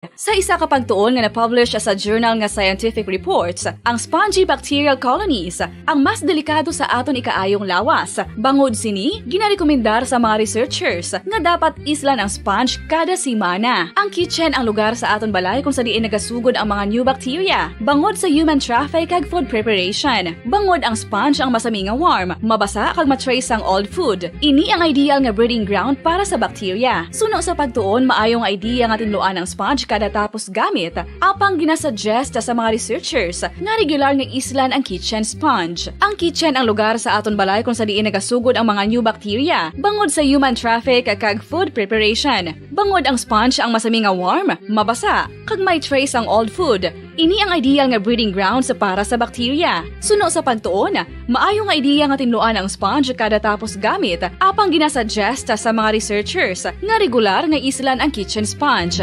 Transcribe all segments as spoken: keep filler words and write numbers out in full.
Sa isa ka pagtuon nga na-publish sa journal nga Scientific Reports, ang spongy bacterial colonies ang mas delikado sa aton ikaayong lawas. Bangod sini, ginarekomendar sa mga researchers nga dapat islan ang sponge kada semana. Ang kitchen ang lugar sa aton balay kung sa diin nagasugod ang mga new bacteria, bangod sa human traffic kag food preparation. Bangod ang sponge ang masami nga warm, mabasa kag ma-trace ang old food. Ini ang ideal nga breeding ground para sa bacteria. Suno sa pagtuon, maayo nga idea nga tinluan ang sponge kada tapos gamit, apang ginasuggest sa mga researchers nga regular nga islan ang kitchen sponge. Ang kitchen ang lugar sa aton balay kung sa diin nagasugod ang mga new bacteria, bangod sa human traffic kag food preparation. Bangod ang sponge ang masami nga warm, mabasa, kag may trace ang old food. Ini ang ideal nga breeding grounds para sa bacteria. Suno sa pagtuon, maayo nga idea nga tinluan ang sponge kada tapos gamit, apang ginasuggest sa mga researchers nga regular nga islan ang kitchen sponge.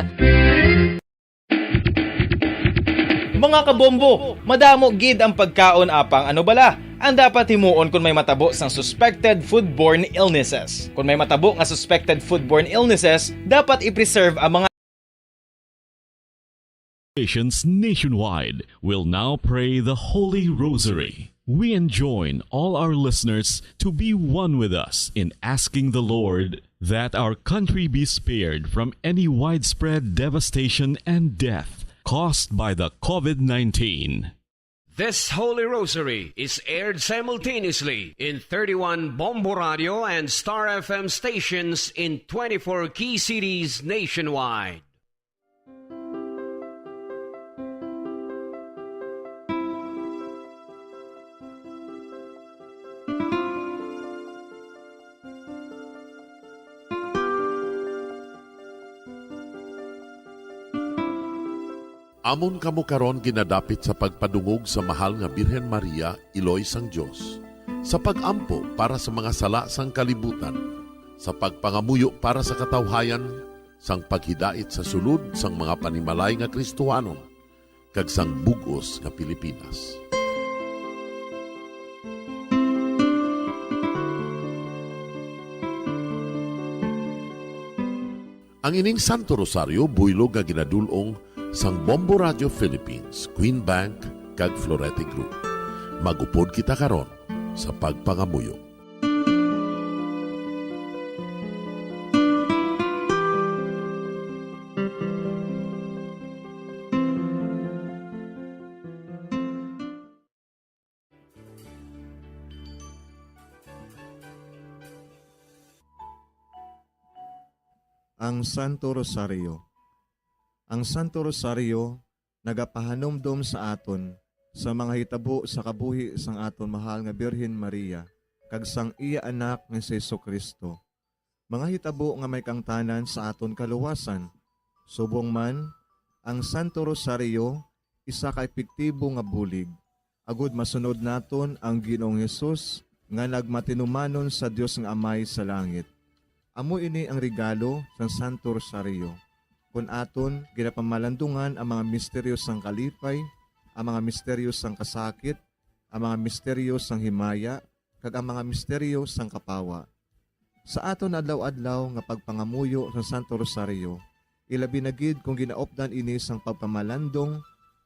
Mga kabombo, madamo gid ang pagkaon, apang ano bala ang dapat himuon kon may matabo sang suspected foodborne illnesses? Kon may matabo nga suspected foodborne illnesses, dapat i-preserve ang mga Patients nationwide will now pray the Holy Rosary. We enjoin all our listeners to be one with us in asking the Lord that our country be spared from any widespread devastation and death caused by the COVID nineteen. This Holy Rosary is aired simultaneously in thirty-one Bombo Radio and Star F M stations in twenty-four key cities nationwide. Amon kamo karon ginadapit sa pagpadungog sa Mahal nga Birhen Maria, Iloy sang Dios, sa pag-ampo para sa mga sala sang kalibutan, sa pagpangamuyo para sa katawhayan, sang paghidait sa sulod sang mga panimalay nga Kristohanon, kag sang bug-os nga Pilipinas. Ang ining Santo Rosario buylog nga ginadul-ong sang Bombo Radio Philippines, Queen Bank, kag Florete Group. Mag-upod kita karon sa pagpangamuyo. Ang Santo Rosario. Ang Santo Rosario nagapahanumdom sa aton sa mga hitabo sa kabuhi sang aton mahal nga Birhen Maria kag sang iya Anak nga si Jesu-Cristo, mga hitabo nga may kaangtanan sa aton kaluwasan. Subong man, ang Santo Rosario isa ka epektibo nga bulig agud masunod naton ang Ginoong Hesus nga nagmatinumanon sa Dios nga Amay sa langit. Amo ini ang regalo sang Santo Rosario. Kon aton ginapamalandungan ang mga misteryo sang kalipay, ang mga misteryo sang kasakit, ang mga misteryo sang himaya, kag ang mga misteryo sang kapawa. Sa aton adlaw-adlaw nga pagpangamuyo sa Santo Rosario, ilabi na gid kon ginaupdan ini sang pagpamalandong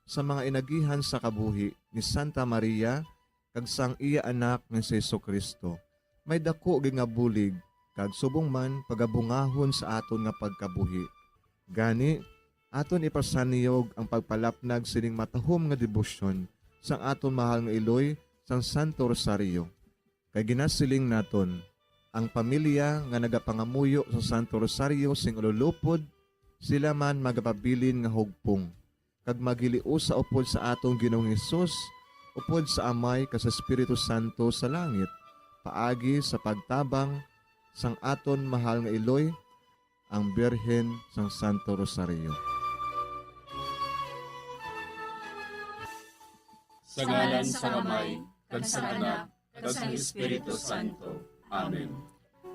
sa mga inagihan sa kabuhi ni Santa Maria kag sang iya Anak nga si Jesu-Cristo, may daku gid nga bulig kag subong man pagabungahon sa aton nga pagkabuhi. Gani, aton ipasanyog ang pagpalapnag sining matahom nga debosyon sang aton mahal nga iloy sang Santo Rosario. Kay ginasiling naton, ang pamilya nga nagapangamuyo sa Santo Rosario sing ululupod, sila man magapabilin nga hugpong, kag maghiliusa upod sa aton Ginoong Hesus, upod sa Amay kag sa Espiritu Santo sa langit, paagi sa pagtabang sang aton mahal nga iloy, ang Birhen sang Santo Rosario. Sa ngalan sang Amay, kag sang Anak, kag sang Espiritu Santo. Amen.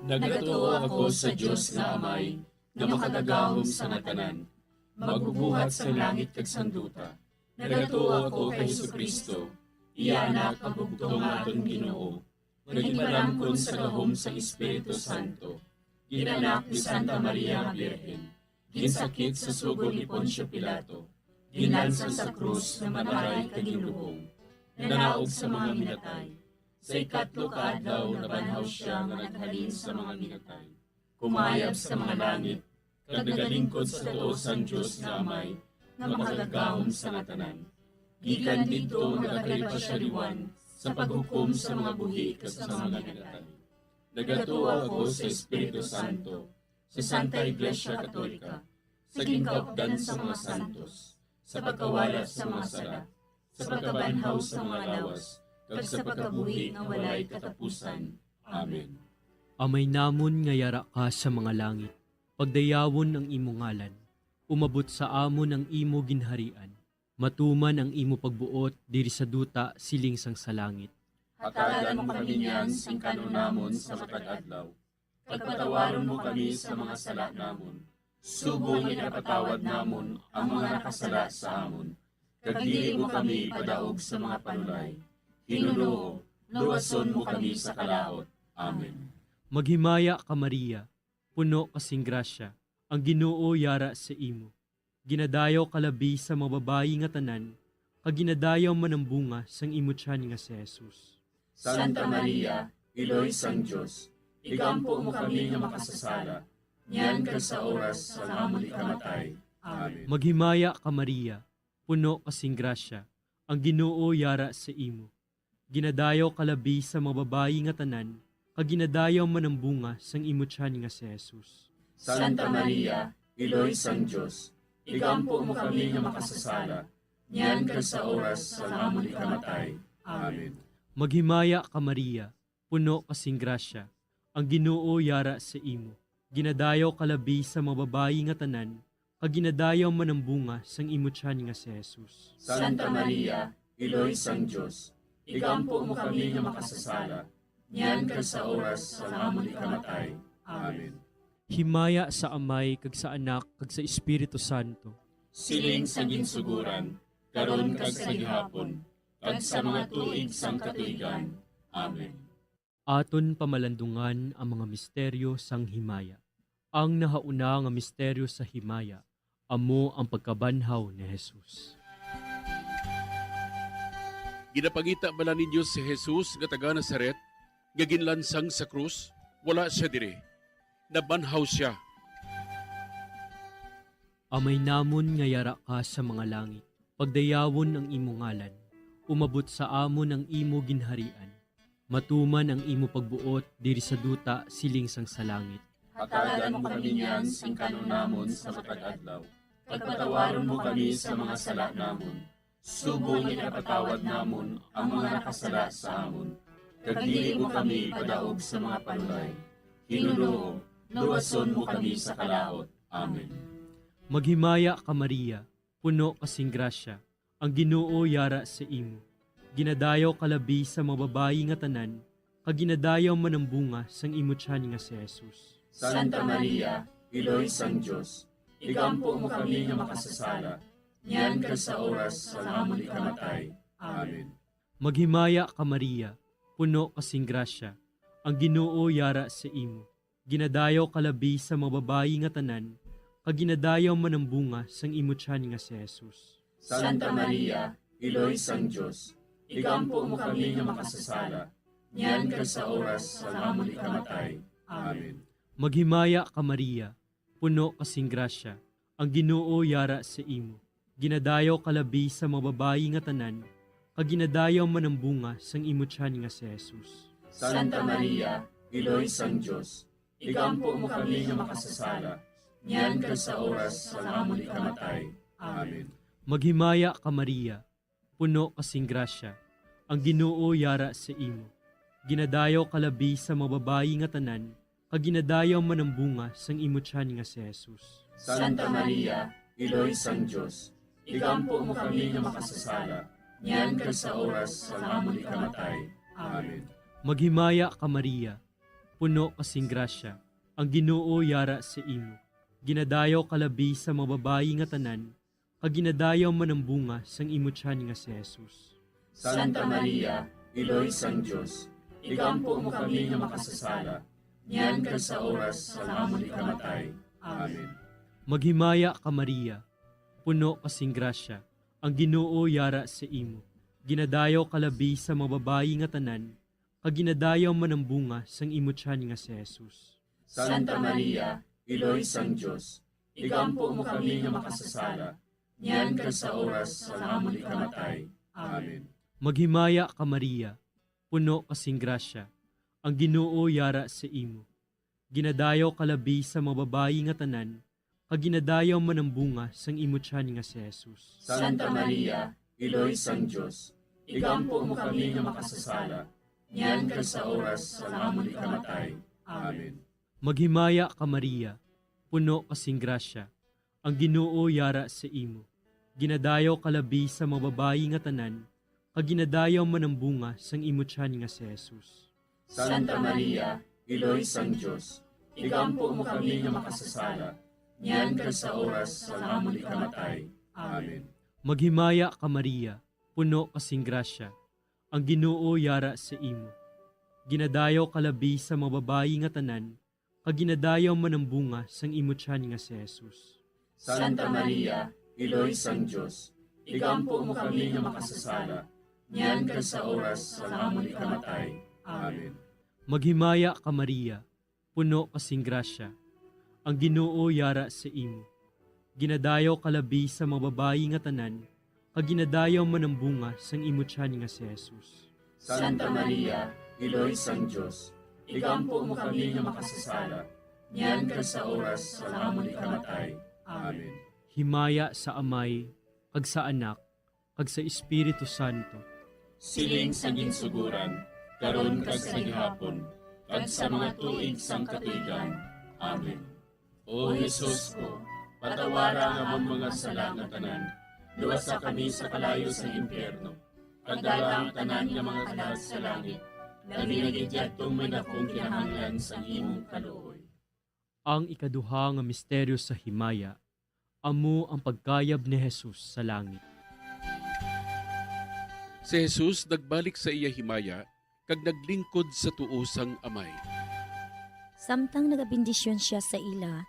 Nagatuo ako sa Dios nga Amay, nga makagagahom sa nga tanan, magbubuhat sang langit kag sang duta. Nagatuo ako kay Jesu-Cristo, iya Anak nga bugtong nga aton Ginoo, nga ginpalamkon sa gahom sang Espiritu Santo, ginanak ni Santa Maria nga Birhen, ginsakit sa sugo ni Poncio Pilato, ginlansang sa krus nga mataray kag ginlubong, nanaog sa mga minatay. Sa ikatlo ka adlaw nabanhaw sia nga naghalin sa mga minatay. Kumayab sa mga langit, kag nagalingkod sa tuo sang Dios nga Amay, nga makagagahom sa nga tanan. Gikan didto nagakalipas sia liwan sa paghukom sa mga buhi kag sa mga minatay. Nagatuo ako sa Espiritu Santo, sa Santa Iglesia Katolika, sa ginkaupdan sa mga santos, sa pagkawala sa mga sala, sa pagkabanhaw sa mga lawas, kag sa pagkabuhi nga walay katapusan. Amen. Amay namon nga yara ka sa mga langit, pagdayawon ang imo ngalan, umabot sa amon ang imo ginharian, matuman ang imo pagbuot diri sa duta siling sang sa langit. Hatagan mo kami niyan sing kan-on namon sa matag adlaw, kag patawaron mo kami sa mga sala namon, subong nga ginapatawad namon ang mga nakasala sa amon, kag dili mo kami ipadaog sa mga panulay. Hinunoo, luwason mo kami sa kalaut. Amen. Maghimaya ka, Maria, puno ka sing grasya, ang Ginoo yara sa imo. Ginadayaw ka labi sa mga babayi nga tanan, kag ginadayaw man ang bunga sang imo tiyan nga si Jesus. Santa Maria, Iloy sang Dios, igampo mo kami nga makasasala, niyan kag sa oras sang amon ikamatay. Amen. Maghimaya ka, Maria, puno ka sing grasya, ang Ginoo yara sa imo. Ginadayaw ka labi sa mga babayi nga tanan, kag ginadayaw man ang bunga sang imo tiyan nga si Jesus. Santa Maria, Iloy sang Dios, igampo mo kami nga makasasala, niyan kag sa oras sang amon ikamatay. Amen. Maghimaya ka, Maria, puno ka sing grasya, ang Ginoo yara sa imo. Ginadayaw ka labi sa mga babayi nga tanan, kag ginadayaw man ang bunga sang imo tiyan nga si Jesus. Santa Maria, Iloy sang Dios, igampo mo kami nga makasasala, niyan kag sa oras sang amon ikamatay. Amen. Himaya sa Amay, kag sa Anak, kag sa Espiritu Santo. Siling sa ginsuguran, karon kag sa gihapon, kag sa mga tuig sang katuigan. Amen. Aton pamalandungan ang mga misteryo sang himaya. Ang nahauna nga misteryo sa himaya amo ang pagkabanhaw ni Jesus. Ginapangita bala ninyo si Jesus nga taga Nazaret, nga ginlansang sa krus? Wala sia diri. Nabanhaw sia. Amay namon nga yara ka sa mga langit, pagdayawon ang imo ngalan. Umabot sa amon ang imo ginharian. Matuman ang imo pagbuot diri sa duta siling sang sa langit. Hatagan mo kami niyan sing kan-on namon sa matag adlaw, kag patawaron mo kami sa mga sala namon, subong nga ginapatawad namon ang mga nakasala sa amon, kag dili mo kami ipadaog sa mga panulay. Hinunoo, luwason mo kami sa kalaut. Amen. Maghimaya ka, Maria, puno ka sing grasya, ang Ginoo yara sa imo. Ginadayaw ka labi sa mga babayi nga tanan, kag ginadayaw man ang bunga sang imo tiyan nga si Jesus. Santa Maria, Iloy sang Dios, igampo mo kami nga makasasala, niyan kag sa oras sang amon ikamatay. Amen. Maghimaya ka, Maria, puno ka sing grasya, ang Ginoo yara sa imo. Ginadayaw ka labi sa mga babayi nga tanan, kag ginadayaw man ang bunga sang imo tiyan nga si Jesus. Santa Maria, Iloy sang Dios, igampo mo kami nga makasasala, niyan kag sa oras sang amon ikamatay. Amen. Maghimaya ka, Maria, puno ka sing grasya, ang Ginoo yara sa imo. Ginadayaw ka labi sa mga babayi nga tanan, kag ginadayaw man ang bunga sang imo tiyan nga si Jesus. Santa Maria, Iloy sang Dios, igampo mo kami nga makasasala, niyan kag sa oras sang amon ikamatay. Amen. Maghimaya ka, Maria, puno ka sing grasya, ang Ginoo yara sa imo. Ginadayaw ka labi sa mga babayi nga tanan, kag ginadayaw man ang bunga sang imo tiyan nga si Jesus. Santa Maria, Iloy sang Dios, igampo mo kami nga makasasala, niyan kag sa oras sang amon ikamatay. Amen. Maghimaya ka, Maria, puno ka sing grasya, ang Ginoo yara sa imo. Ginadayaw ka labi sa mga babayi nga tanan, kag ginadayaw man ang bunga sang imo tiyan nga si Jesus. Santa Maria, Iloy sang Dios, igampo mo kami nga makasasala, niyan kag sa oras sang amon ikamatay. Amen. Maghimaya ka, Maria, puno ka sing grasya, ang Ginoo yara sa imo. Ginadayaw ka labi sa mga babayi nga tanan, kag ginadayaw man ang bunga sang imo tiyan nga si Jesus. Santa Maria, Iloy sang Dios, igampo mo kami nga makasasala, niyan kag sa oras sang amon ikamatay. Amen. Maghimaya ka, Maria, puno ka sing grasya, ang Ginoo yara sa imo. Ginadayaw ka labi sa mga babayi nga tanan, kag ginadayaw man ang bunga sang imo tiyan nga si Jesus. Santa Maria, Iloy sang Dios, igampo mo kami nga makasasala, niyan kag sa oras sang amon ikamatay. Amen. Maghimaya ka, Maria, puno ka sing grasya, ang Ginoo yara sa imo. Ginadayaw ka labi sa mga babayi nga tanan, kag ginadayaw man ang bunga sang imo tiyan nga si Jesus. Santa Maria, Iloy sang Dios, igampo mo kami nga makasasala, niyan kag sa oras sang amon ikamatay. Amen. Maghimaya ka, Maria, puno ka sing grasya, ang Ginoo yara sa imo. Ginadayaw ka labi sa mga babayi nga tanan, kag ginadayaw man ang bunga sang imo tiyan nga si Jesus. Santa Maria, Iloy sang Dios, igampo mo kami nga makasasala, niyan kag sa oras sang amon ikamatay. Amen. Maghimaya ka, Maria, puno ka sing grasya, ang Ginoo yara sa imo. Ginadayaw ka labi sa mga babayi nga tanan, kag ginadayaw man ang bunga sang imo tiyan nga si Jesus. Santa Maria, Iloy sang Dios, igampo mo kami nga makasasala, niyan kag sa oras sang amon ikamatay. Amen. Himaya sa Amay, kag sa Anak, kag sa Espiritu Santo. Siling sa ginsuguran, karon kag sa gihapon, kag sa mga tuig sang katuigan. Amen. O Jesus ko, patawara ang amon mga sala nga tanan, luwasa kami sa kalayo sa impyerno, kag dala ang tanan nga mga kalag sa langit, labi na gid yadtong may dakong kinahanglan sang imong kaluoy. Ang ikaduha nga misteryo sa himaya, amo ang pagkayab ni Jesus sa langit. Si Jesus nagbalik sa iya himaya kag naglingkod sa tuo sang Amay. Samtang nagabendisyon sia sa ila,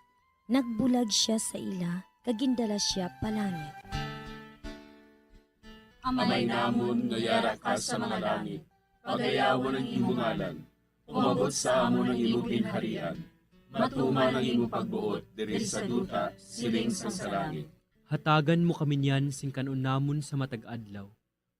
nagbulag sia sa ila kag gindala sia pa langit. Amay namon nga yara ka sa mga langit, pagayawon ang imo ngalan. Umabot sa amon ang imo ginharian. Matuman ang imo pagbuot diri sa duta, siling sang sa langit. Hatagan mo kami niyan sing kan-on namon sa matag adlaw,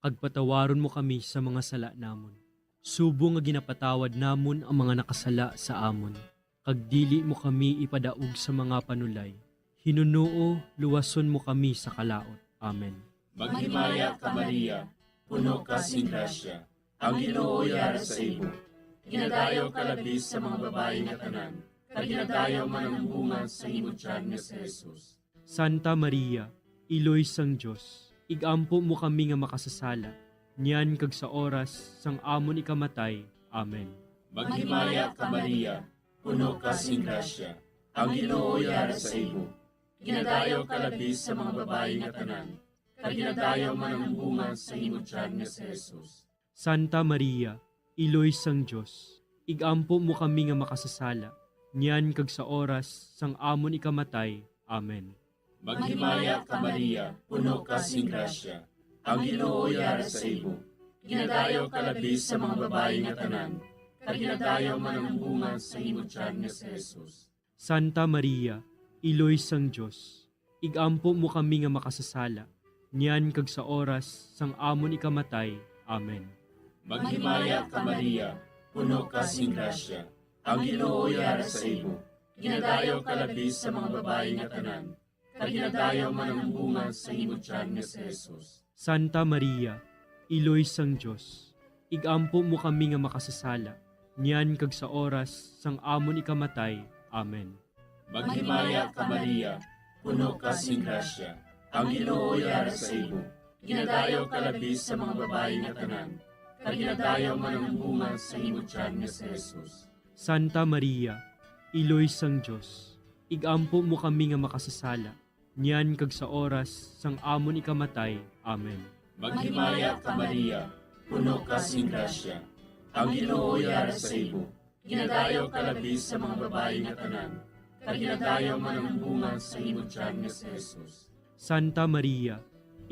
kag patawaron mo kami sa mga sala namon, subong nga ginapatawad namon ang mga nakasala sa amon, kag dili mo kami ipadaog sa mga panulay. Hinunoo, luwason mo kami sa kalaut. Amen. Maghimaya ka, Maria, puno ka sing grasya, ang Ginoo yara sa imo. Ginadayaw ka labi sa mga babayi nga tanan, kag ginadayaw man ang bunga sa imo tiyan nga si Jesus. Santa Maria, Iloy sang Dios, igampo mo kami nga makasasala, niyan kag sa oras sang amon ikamatay. Amen. Maghimaya ka, Maria, puno ka sing grasya, ang Ginoo yara sa imo. Ginadayaw ka labi sa mga babayi nga tanan, kag ginadayaw man ang bunga sa imo tiyan nga si Jesus. Santa Maria, Iloy sang Dios, igampo mo kami nga makasasala, niyan kag sa oras sang amon ikamatay. Amen. Maghimaya ka, Maria, puno ka sing grasya, ang Ginoo yara sa imo. Ginadayaw ka labi sa mga babayi nga tanan, kag ginadayaw man ang bunga sa imo tiyan nga si Jesus. Santa Maria, Iloy sang Dios, igampo mo kami nga makasasala, niyan kag sa oras sang amon ikamatay. Amen. Maghimaya ka, Maria, puno ka sing grasya, ang Ginoo yara sa imo. Ginadayaw ka labi sa mga babayi nga tanan, kag ginadayaw man ang bunga sa imo tiyan nga si Jesus. Santa Maria, Iloy sang Dios, igampo mo kami nga makasasala, niyan kag sa oras sang amon ikamatay. Amen. Maghimaya ka, Maria, puno ka sing grasya, ang Ginoo yara sa imo. Ginadayaw ka labi sa mga babayi nga tanan, kag ginadayaw man ang bunga sa imo tiyan nga si Jesus. Santa Maria, Iloy sang Dios, igampo mo kami nga makasasala, niyan kag sa oras sang amon ikamatay. Amen. Maghimaya ka, Maria, puno ka sing grasya, ang Ginoo yara sa imo. Ginadayaw ka labi sa mga babayi nga tanan, kag ginadayaw man ang bunga sa imo tiyan nga si Jesus. Santa Maria,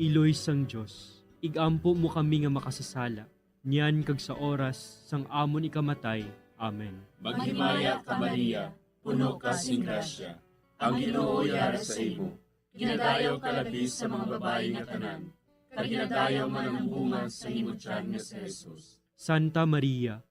Iloy sang Dios, igampo mo kami nga makasasala, niyan kag sa oras sang amon ikamatay. Amen. Maghimaya ka, Maria, puno ka sing grasya. Ang Ginoo yara sa imo. Ginadayaw ka labi sa mga babayi nga tanan, kag ginadayaw man ang bunga sa imo tiyan nga si Jesus. Santa Maria,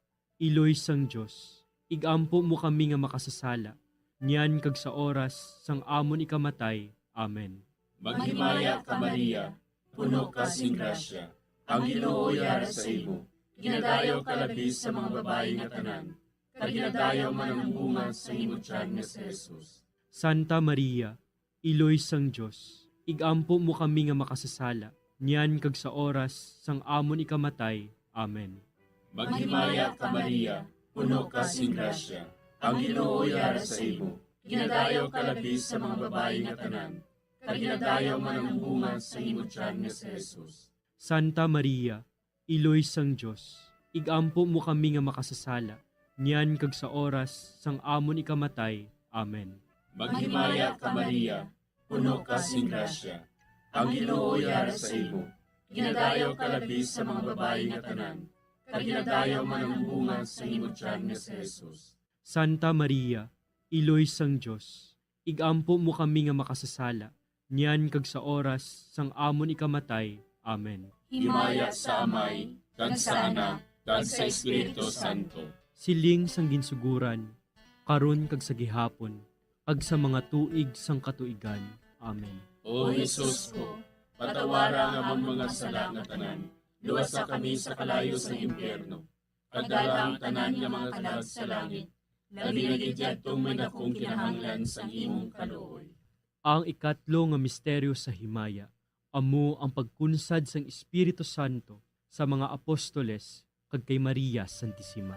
Iloy sang Dios, igampo mo kami nga makasasala, niyan kag sa oras sang amon ikamatay. Amen. Maghimaya ka, Maria, puno ka sing grasya. Ang Ginoo yara sa imo. Ginadayaw ka labi sa mga babayi nga tanan, kag ginadayaw man ang bunga sa imo tiyan nga si Jesus. Santa Maria, Iloy sang Dios, igampo mo kami nga makasasala, niyan kag sa oras sang amon ikamatay. Amen. Maghimaya ka, Maria, puno ka sing grasya. Ang Ginoo yara sa imo. Ginadayaw ka labi sa mga babayi nga tanan, kag ginadayaw man ang bunga sa imo tiyan nga si Jesus. Santa Maria, Iloy sang Dios, igampo mo kami nga makasasala, niyan kag sa oras sang amon ikamatay. Amen. Maghimaya ka, Maria, puno ka sing grasya. Ang Ginoo yara sa imo. Ginadayaw ka labi sa mga babayi nga tanan, kag ginadayaw man ang bunga sa imo tiyan nga si Jesus. Santa Maria, Iloy sang Dios, igampo mo kami nga makasasala, niyan kag sa oras sang amon ikamatay. Amen. Himaya sa Amay, kag sa Anak, kag sa Espiritu Santo. Siling sang ginsuguran, karon kag sa gihapon, kag sa mga tuig sang katuigan. Amen. O Jesus ko, patawara ang amon mga sala nga tanan, luwasa kami sa kalayo sang impyerno, kag dala ang tanan nga mga kalag sa langit, labi na gid yadtong may dakong kinahanglan sang imong kaluoy. Ang ikatlo nga misteryo sa himaya amo ang pagkunsad sang Espiritu Santo sa mga apostoles kag kay Maria Santisima.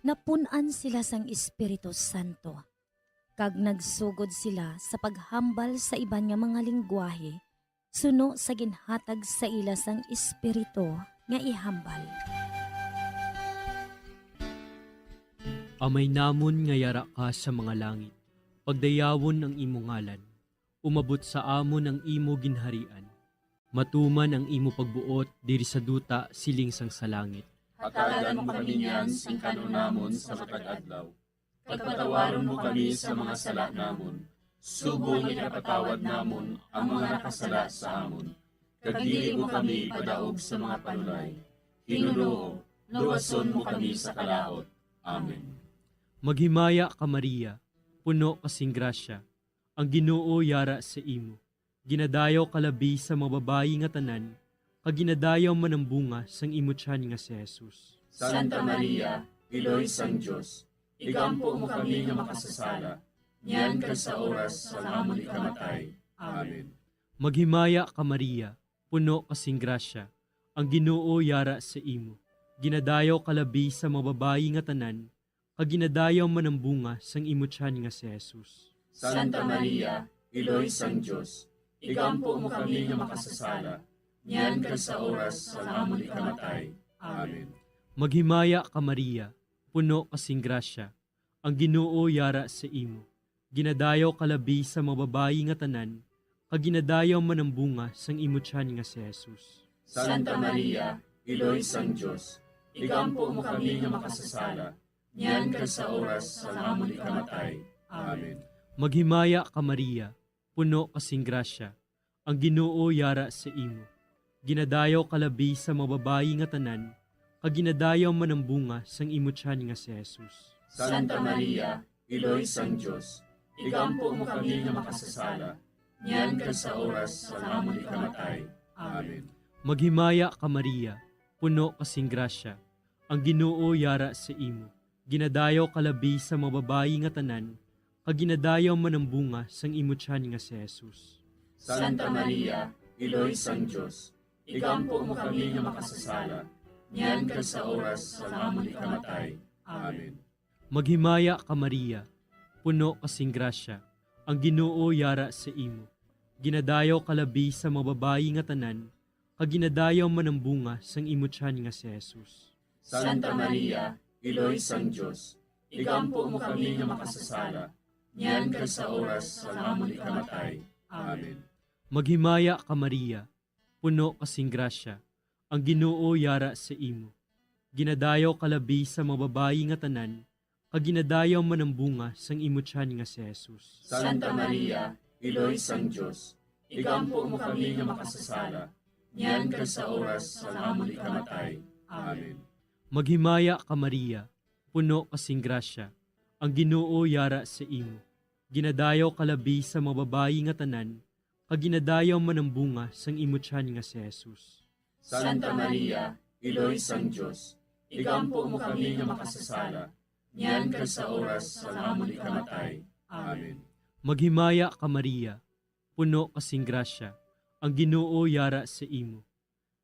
Napun-an sila sang Espiritu Santo, kag nagsugod sila sa paghambal sa iban nga mga linggwahe suno sa ginhatag sa ila sang Espiritu nga ihambal. Amay namon nga yara ka sa mga langit, pagdayawon ang imo ngalan. Umabot sa amon ang imo ginharian. Matuman ang imo pagbuot diri sa duta siling sang sa langit. Hatagan mo kami niyan sing kan-on namon sa matag adlaw. Kag patawaron mo kami sa mga sala namon, subong nga ginapatawad namon ang mga nakasala sa amon. Kag dili mo kami ipadaog sa mga panulay. Ginoo, luwason mo kami sa kalaut. Amen. Maghimaya ka, Maria, puno ka sing grasya, ang Ginoo yara sa imo. Ginadayaw ka labi sa mga babayi nga tanan, kag ginadayaw man ang bunga sang imo tiyan nga si Jesus. Santa Maria, Iloy sang Dios, igampo mo kami nga makasasala, niyan kag sa oras sang amon ikamatay. Amen. Maghimaya ka, Maria, puno ka sing grasya, ang Ginoo yara sa imo. Ginadayaw ka labi sa mga babayi nga tanan, kag ginadayaw man ang bunga sang imo tiyan nga si Jesus. Santa Maria, Iloy sang Dios, igampo mo kami nga makasasala, niyan kag sa oras sang amon ikamatay. Amen. Maghimaya ka, Maria, puno ka sing grasya, ang Ginoo yara sa imo. Ginadayaw ka labi sa mga babayi nga tanan, kag ginadayaw man ang bunga sang imo tiyan nga si Jesus. Santa Maria, Iloy sang Dios, igampo mo kami nga makasasala, niyan kag sa oras sang amon ikamatay. Amen. Maghimaya ka, Maria, puno ka sing grasya, ang Ginoo yara sa imo. Ginadayaw ka labi sa mga babayi nga tanan, kag ginadayaw man ang bunga sang imo tiyan nga si Jesus. Santa Maria, Iloy sang Dios, igampo mo kami nga makasasala, niyan kag sa oras sang amon ikamatay. Amen. Maghimaya ka, Maria, puno ka sing grasya, ang Ginoo yara sa imo. Ginadayaw ka labi sa mga babayi nga tanan, kag ginadayaw man ang bunga sang imo tiyan nga si Jesus. Santa Maria, Iloy sang Dios, igampo mo kami nga makasasala, niyan kag sa oras sang amon ikamatay. Amen. Maghimaya ka, Maria, puno ka sing grasya, ang Ginoo yara sa imo. Ginadayaw ka labi sa mga babayi nga tanan, kag ginadayaw man ang bunga sang imo tiyan nga si Jesus. Santa Maria, Iloy sang Dios, igampo mo kami nga makasasala, niyan kag sa oras sang amon ikamatay. Amen. Maghimaya ka, Maria, puno ka sing grasya, ang Ginoo yara sa imo. Ginadayaw ka labi sa mga babayi nga tanan, kag ginadayaw man ang bunga sang imo tiyan nga si Jesus. Santa Maria, Iloy sang Dios, igampo mo kami nga makasasala, niyan kag sa oras sang amon ikamatay. Amen. Maghimaya ka, Maria, puno ka sing grasya, ang Ginoo yara sa imo. Ginadayaw ka labi sa mga babayi nga tanan, kag ginadayaw man ang bunga sang imo tiyan nga si Jesus. Santa Maria, Iloy sang Dios, igampo mo kami nga makasasala, niyan kag sa oras sang amon ikamatay. Amen. Maghimaya ka, Maria, puno ka sing grasya, ang Ginoo yara sa imo.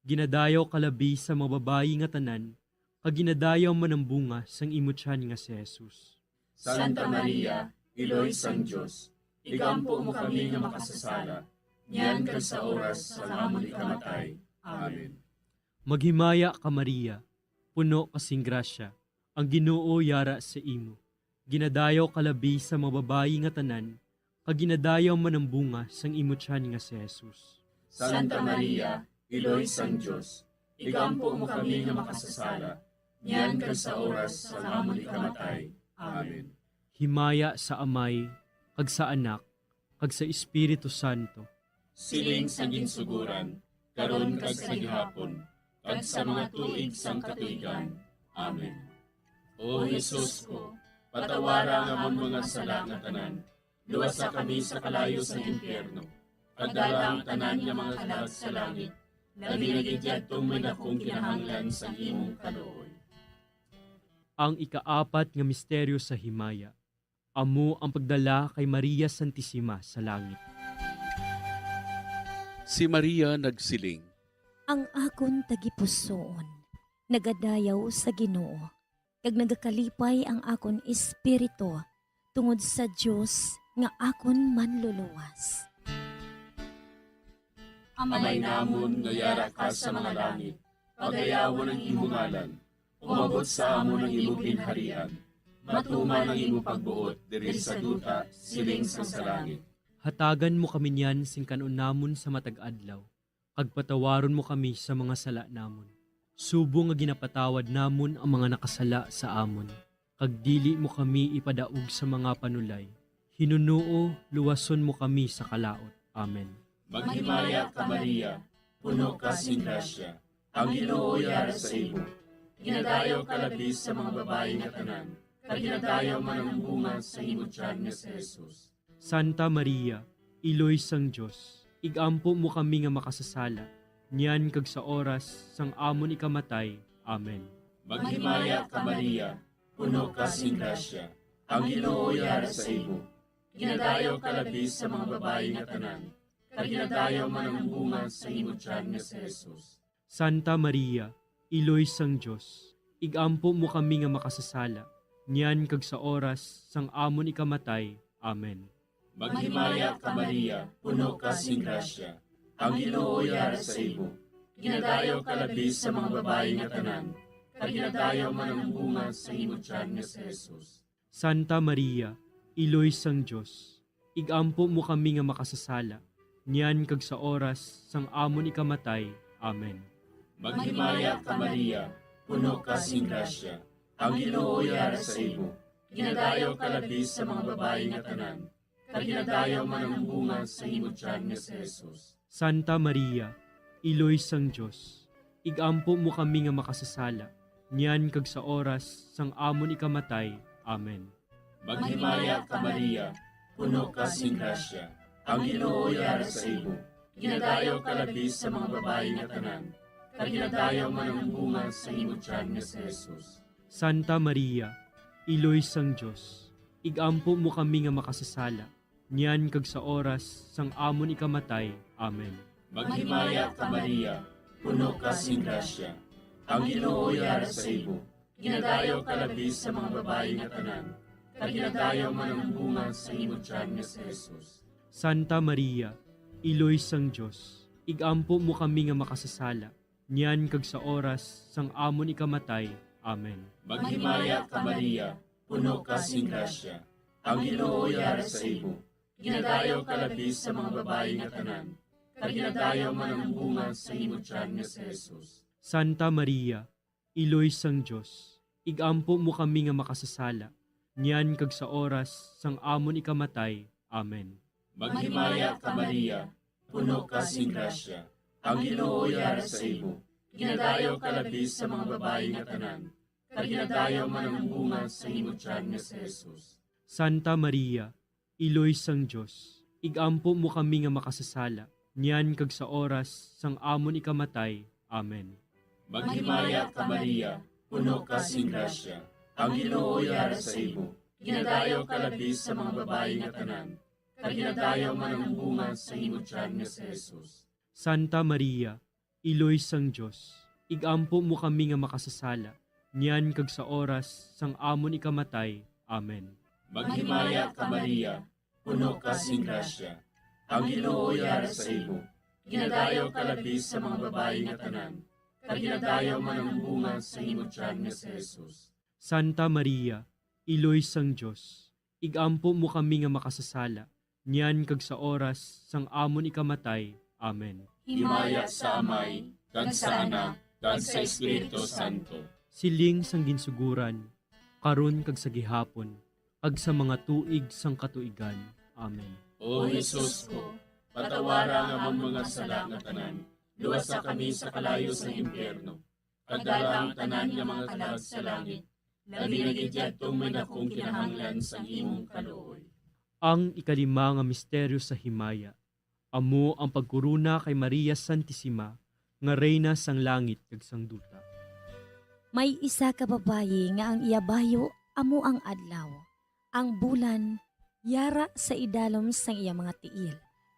Ginadayaw ka labi sa mga babayi nga tanan, kag ginadayaw man ang bunga sang imo tiyan nga si Jesus. Santa Maria, Iloy sang Dios, igampo mo kami nga makasasala, niyan kag sa oras sang amon ikamatay. Amen. Maghimaya ka, Maria, puno ka sing grasya, ang Ginoo yara sa imo. Ginadayaw ka labi sa mga babayi nga tanan, kag ginadayaw man ang bunga sang imo tiyan nga si Jesus. Santa Maria, Iloy sang Dios, igampo mo kami nga makasasala, niyan kag sa oras sang amon ikamatay. Amen. Himaya sa Amay, kag sa Anak, kag sa Espiritu Santo. Siling sa ginsuguran, karon kag sa gihapon, kag sa mga tuig sang katuigan. Amen. O Jesus ko, patawara ang amon mga sala nga tanan, luwasa kami sa kalayo sang impyerno, kag dala ang tanan nga mga kalag sa langit, labi na gid yadtong may dakong kinahanglan sang imong kaluoy. Ang ikaapat nga misteryo sa himaya, amo ang pagdala kay Maria Santisima sa langit. Si Maria nagsiling, Ang akon tagipusoon nagadayaw sa Ginoo, kag nagakalipay ang akon espiritu tungod sa Dios nga akon Manluluwas. Amay namon nga yara ka sa mga langit, pagayawon ang imo ngalan. Umabot sa amon ang imo ginharian. Matuman ang imo pagbuot diri sa duta, siling sang sa langit. Hatagan mo kami niyan sing kan-on namon sa matag adlaw, kag patawaron mo kami sa mga sala namon, subong nga ginapatawad namon ang mga nakasala sa amon, kag dili mo kami ipadaog sa mga panulay. Hinunoo, luwason mo kami sa kalaut. Amen. Maghimaya ka, Maria, puno ka sing grasya, ang Ginoo yara sa imo. Ginadayaw ka labi sa mga babayi nga tanan, kag ginadayaw man ang bunga sa imo tiyan nga si Jesus. Santa Maria, Iloy sang Dios, igampo mo kami nga makasasala, niyan kag sa oras sang amon ikamatay. Amen. Maghimaya ka, Maria, puno ka sing grasya, ang Ginoo yara sa imo. Ginadayaw ka labi sa mga babayi nga tanan, kag ginadayaw man ang bunga sa imo tiyan nga si Jesus. Santa Maria, Iloy sang Dios, igampo mo kami nga makasasala, niyan kag sa oras sang amon ikamatay. Amen. Maghimaya ka, Maria, puno ka sing grasya, ang Ginoo yara sa imo. Ginadayaw ka labi sa mga babayi nga tanan, kag ginadayaw man ang bunga sa imo tiyan nga si Jesus. Santa Maria, Iloy sang Dios, igampo mo kami nga makasasala, niyan kag sa oras sang amon ikamatay. Amen. Maghimaya ka, Maria, puno ka sing grasya, ang Ginoo yara sa imo. Ginadayaw ka labi sa mga babayi nga tanan, kag ginadayaw man ang bunga sa imo tiyan nga si Jesus. Santa Maria, Iloy sang Dios, igampo mo kami nga makasasala, niyan kag sa oras sang amon ikamatay. Amen. Maghimaya ka, Maria, puno ka sing grasya, ang Ginoo yara sa imo. Ginadayaw ka labi sa mga babayi nga tanan, kag ginadayaw man ang bunga sa imo tiyan nga si Jesus. Santa Maria, Iloy sang Dios, igampo mo kami nga makasasala, niyan kag sa oras sang amon ikamatay. Amen. Maghimaya ka, Maria, puno ka sing grasya, ang Ginoo yara sa imo. Ginadayaw ka labi sa mga babayi nga tanan, kag ginadayaw man ang bunga sa imo tiyan nga si Jesus. Santa Maria, Iloy sang Dios, igampo mo kami nga makasasala, niyan kag sa oras sang amon ikamatay. Amen. Maghimaya ka, Maria, puno ka sing grasya. Ang Ginoo yara sa imo. Ginadayaw ka labi sa mga babayi nga tanan, kag ginadayaw man ang bunga sa imo tiyan nga si Jesus. Santa Maria, Iloy sang Dios, ig-ampo mo kami nga makasasala, niyan kag sa oras sang amon ikamatay. Amen. Maghimaya ka, Maria, puno ka sing grasya. Ang Ginoo yara sa imo. Ginadayaw ka labi sa mga babayi nga tanan, kag ginadayaw man ang bunga sa imo tiyan nga si Jesus. Santa Maria, Iloy sang Dios, ig-ampo mo kami nga makasasala, niyan kag sa oras sang amon ikamatay. Amen. Maghimaya ka, Maria, puno ka sing grasya. Ang Ginoo yara sa imo. Ginadayaw ka labi sa mga babayi nga tanan, kag ginadayaw man ang bunga sa imo tiyan nga si Jesus. Santa Maria, Iloy sang Dios, ig-ampo mo kami nga makasasala, niyan kag sa oras sang amon ikamatay. Amen. Maghimaya ka, Maria, puno ka sing grasya. Ang Ginoo yara sa imo. Ginadayaw ka labi sa mga babayi nga tanan, kag ginadayaw man ang bunga sa imo tiyan nga si Jesus. Santa Maria, Iloy sang Dios, ig-ampo mo kami nga makasasala, niyan kag sa oras sang amon ikamatay. Amen. Himaya sa Amay, kag sa Anak, kag sa Espiritu Santo. Siling sang ginsuguran, karon kag sa gihapon, kag sa mga tuig sang katuigan. Amen. O Jesus ko, patawara ang amon mga sala nga tanan, luwasa kami sa kalayo sang impyerno, kag dala ang tanan nga mga kalag sa langit, labi na gid yadtong may dakong kinahanglan sang imong kaluoy. Ang ikalima nga misteryo sa himaya, amo ang pagkorona kay Maria Santisima nga Reyna sang langit kag sang duta. May isa ka babayi nga ang iya bayo amo ang adlaw, ang bulan yara sa idalom sang iya mga tiil,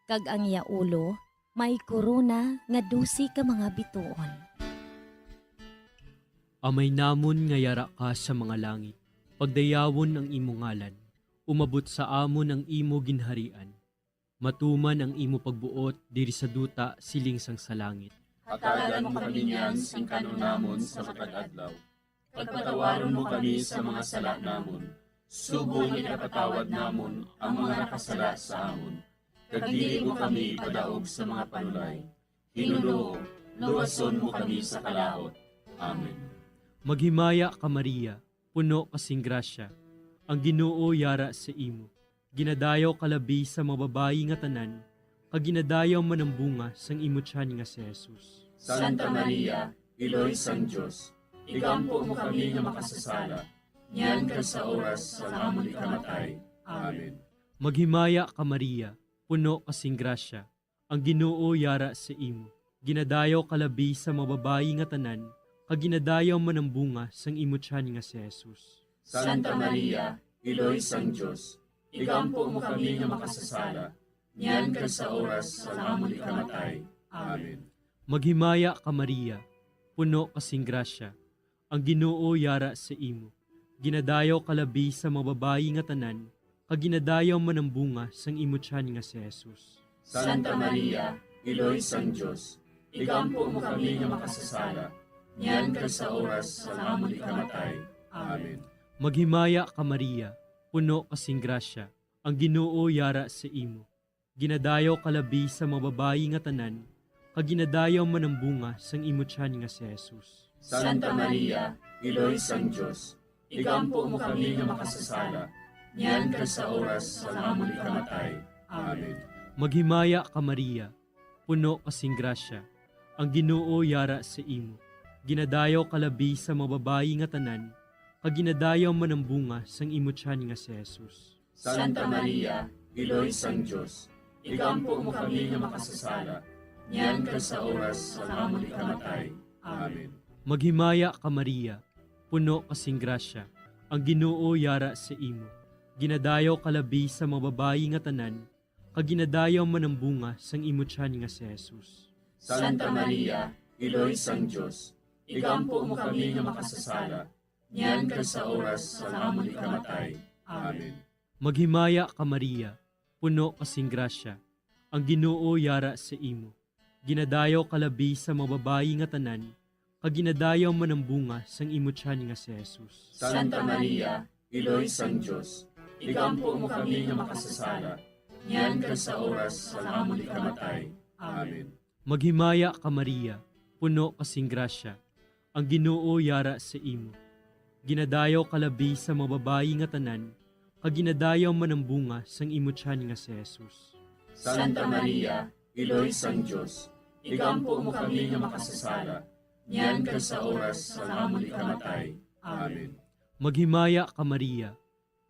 kag ang iya ulo may korona nga dose ka mga bituon. Amay namon nga yara ka sa mga langit, pagdayawon ang imo ngalan, umabot sa amon ang imo ginharian, matuman ang imo pagbuot diri sa duta siling sang sa langit. Hatagan mo kami niyan sing kan-on namon sa matag adlaw, kag patawaron mo kami sa mga sala namon, subong nga ginapatawad namon ang mga nakasala sa amon, kag dili mo kami ipadaog sa mga panulay. Ginoo, luwason mo kami sa kalaut. Amen. Maghimaya ka, Maria, puno ka sing grasya, ang Ginoo yara sa imo. Ginadayaw ka labi sa mga babayi nga tanan, kag ginadayaw man ang bunga sang imo tiyan nga si Jesus. Santa Maria, Iloy sang Dios, igampo mo kami nga makasasala, niyan kag sa oras sang amon ikamatay. Amen. Maghimaya ka, Maria, puno ka sing grasya, ang Ginoo yara sa imo. Ginadayaw ka labi sa mga babayi nga tanan, kag ginadayaw man ang bunga sang imo tiyan nga si Jesus. Santa Maria, Iloy sang Dios, igampo mo kami nga makasasala, niyan kag sa oras sang amon ikamatay. Amen. Maghimaya ka, Maria, puno ka sing grasya, ang Ginoo yara sa imo. Ginadayaw ka labi sa mga babayi nga tanan, kag ginadayaw man ang bunga sang imo tiyan nga si Jesus. Santa Maria, Iloy sang Dios, igampo mo kami nga makasasala, niyan kag sa oras sang amon ikamatay. Amen. Maghimaya ka, Maria, puno ka sing grasya, ang Ginoo yara sa imo. Ginadayaw ka labi sa mga babayi nga tanan, kag ginadayaw man ang bunga sang imo tiyan nga si Jesus. Santa Maria, Iloy sang Dios, igampo mo kami nga makasasala, niyan kag sa oras sang amon ikamatay. Amen. Maghimaya ka, Maria, puno ka sing grasya, ang Ginoo yara sa imo. Ginadayaw ka labi sa mga babayi nga tanan, kag ginadayaw man ang bunga sang imo tiyan nga si Jesus. Santa Maria, Iloy sang Dios, igampo mo kami nga makasasala, niyan kag sa oras sang amon ikamatay. Amen. Maghimaya ka, Maria, puno ka sing grasya, ang Ginoo yara sa imo. Ginadayaw ka labi sa mga babayi nga tanan, kag ginadayaw man ang bunga sang imo tiyan nga si Jesus. Santa Maria, Iloy sang Dios, igampo mo kami nga makasasala, niyan kag sa oras sang amon ikamatay. Amen. Maghimaya ka, Maria, puno ka sing grasya, ang Ginoo yara sa imo. Ginadayaw ka labi sa mga babayi nga tanan, kag ginadayaw man ang bunga sang imo tiyan nga si Jesus. Santa Maria, Iloy sang Dios, igampo mo kami nga makasasala, niyan kag sa oras sang amon ikamatay. Amen. Maghimaya ka, Maria, puno ka sing grasya, ang Ginoo yara sa imo. Ginadayaw ka labi sa mga babayi nga tanan, kag ginadayaw man ang bunga sang imo tiyan nga si Jesus. Santa Maria, Iloy sang Dios, igampo mo kami nga makasasala, niyan kag sa oras sang amon ikamatay. Amen. Maghimaya ka, Maria,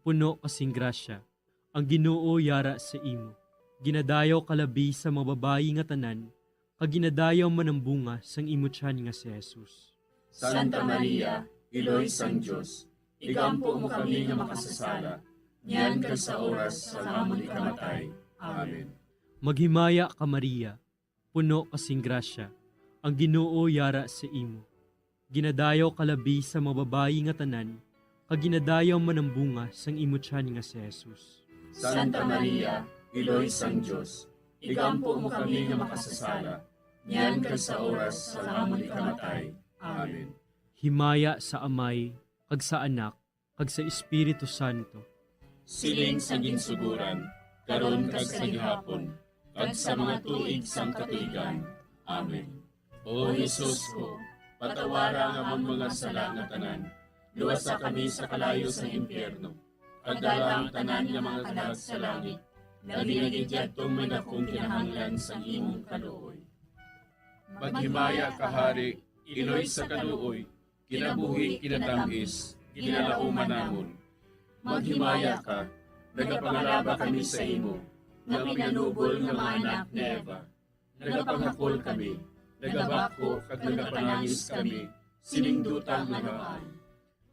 puno ka sing grasya, ang Ginoo yara sa imo. Ginadayaw ka labi sa mga babayi nga tanan, kag ginadayaw man ang bunga sang imo tiyan nga si Jesus. Santa Maria, Iloy sang Dios, igampo mo kami nga makasasala, niyan kag sa oras sang amon ikamatay. Amen. Maghimaya ka, Maria, puno ka sing grasya, ang Ginoo yara sa imo. Ginadayaw ka labi sa mga babayi nga tanan, kag ginadayaw man ang bunga sang imo tiyan nga si Jesus. Santa Maria, Iloy sang Dios, igampo mo kami nga makasasala, niyan kag sa oras sang amon ikamatay. Amen. Himaya sa Amay, kag sa Anak, kag sa Espiritu Santo. Siling sa ginsugoran, karon kag sa gihapon, kag sa mga tuig sang katuigan. Amen. O Jesus ko, patawara ang amon mga sala nga tanan, luwasa kami sa kalayo sang impyerno, kag dala ang tanan nga mga kalag sa langit, labi na gid yadtong may dakong kinahanglan sang imong kaluoy. Maghimaya ka, Hari, Iloy sa kaluoy, kinabuhi, kinatamis, ginalauman namon. Maghimaya ka, nagapangalaba kami sa imo, nga pinanubol nga mga anak ni Eva. Nagapangakol kami, nagabako kag nagapanangis kami, sining duta nga maan.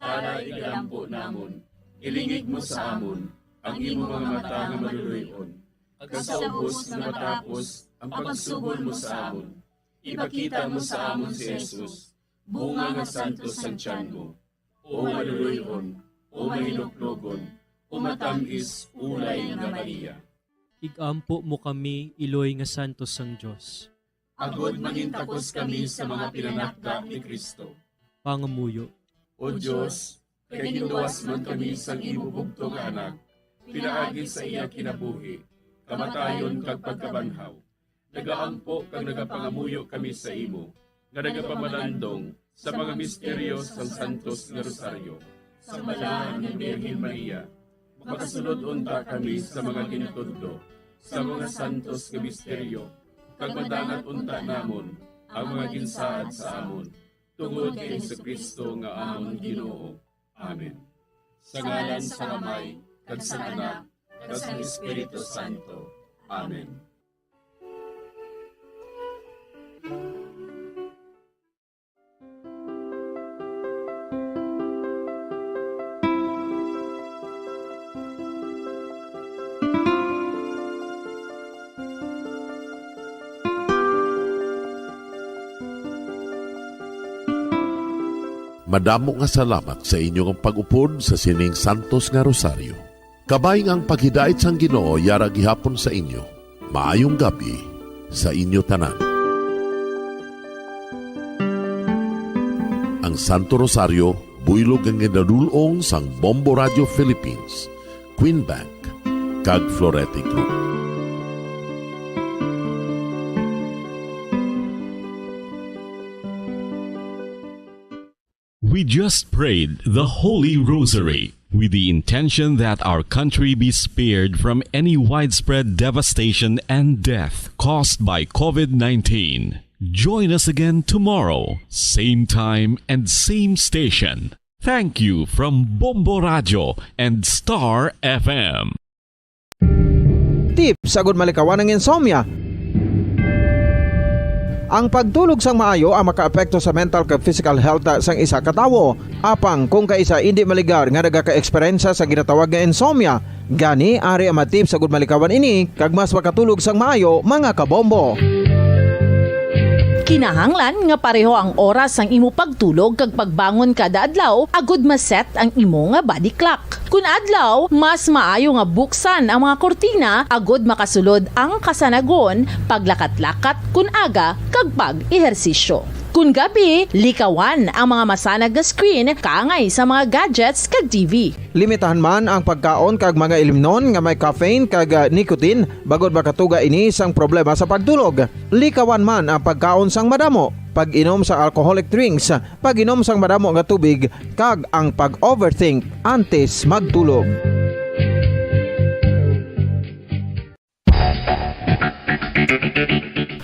Tara, igalampo namon, ilingig mo sa amon ang imo mga mata nga maluloy-on, kag sa ubos nga matapos ang pagsubol mo sa amon, ipakita mo sa amon si Jesus, bunga nga santos sang tiyan mo, o maluloy-on, o mahinuklogon, o matamis ulay nga Maria. Igampo mo kami, Iloy nga santos sang Dios. Agod mangintakos kami sa mga pinanakda ni Cristo. Pangamuyo. O Dios, kay ginluwas man kami sang imo bugtong nga Anak, pinaagi sa iya kinabuhi, kamatayon, kag pagkabanhaw, nagaampo kag nagapangamuyo kami sa imo, nga nagapamalandong sa mga misteryo sang Santos nga Rosaryo. Sa Balahan nga Birhen Maria, makasulod unta kami sa mga gintudlo sa mga santos nga misteryo, kag madangat unta namon ang mga ginsaad sa amon, tungod kay Jesu-Cristo nga amon Ginoo. Amen. Sa ngalan sang Amay, kag sang Anak, kag sang Espiritu Santo. Amen. Madamo nga salamat sa inyo nga pag-upod sa sining santos nga rosaryo. Kabay nga ang paghidait sang Ginoo yara gihapon sa inyo. Maayong gab-i sa inyo tanan. Ang Santo Rosario, buylog nga ginadul-ong sang Bombo Radio Philippines, Queen Bank, kag Florete Group. We just prayed the Holy Rosary with the intention that our country be spared from any widespread devastation and death caused by COVID nineteen. Join us again tomorrow, same time and same station. Thank you from Bombo Radio and Star F M. Tips agud malikawan ang insomnia. Ang pagtulog sang maayo ang makaapekto sa mental kag physical health sang isa ka tawo. Apang kung kaisa indi maligar nga nagakaeksperyensya sa ginatawag nga insomnia, gani ari ang mga tips agud malikawan ini kag mas makatulog sang maayo, mga kabombo. Kinahanglan nga pareho ang oras sang imo pagtulog kag pagbangon kada adlaw agud ma-set ang imo nga body clock. Kun adlaw, mas maayo nga buksan ang mga kurtina agud makasulod ang kasanagon, paglakat-lakat kun aga, kag pag-ehersisyo. Kun gab-i, likawan ang mga masanag nga screen kaangay sa mga gadgets kag T V. Limitahan man ang pagkaon kag mga ilimnon nga may caffeine kag, ah, nicotine, bangod makatuga ini sang problema sa pagtulog. Likawan man ang pagkaon sang madamo, pag-inom sang alcoholic drinks, pag-inom sang madamo nga tubig, kag ang pag-overthink antes magtulog.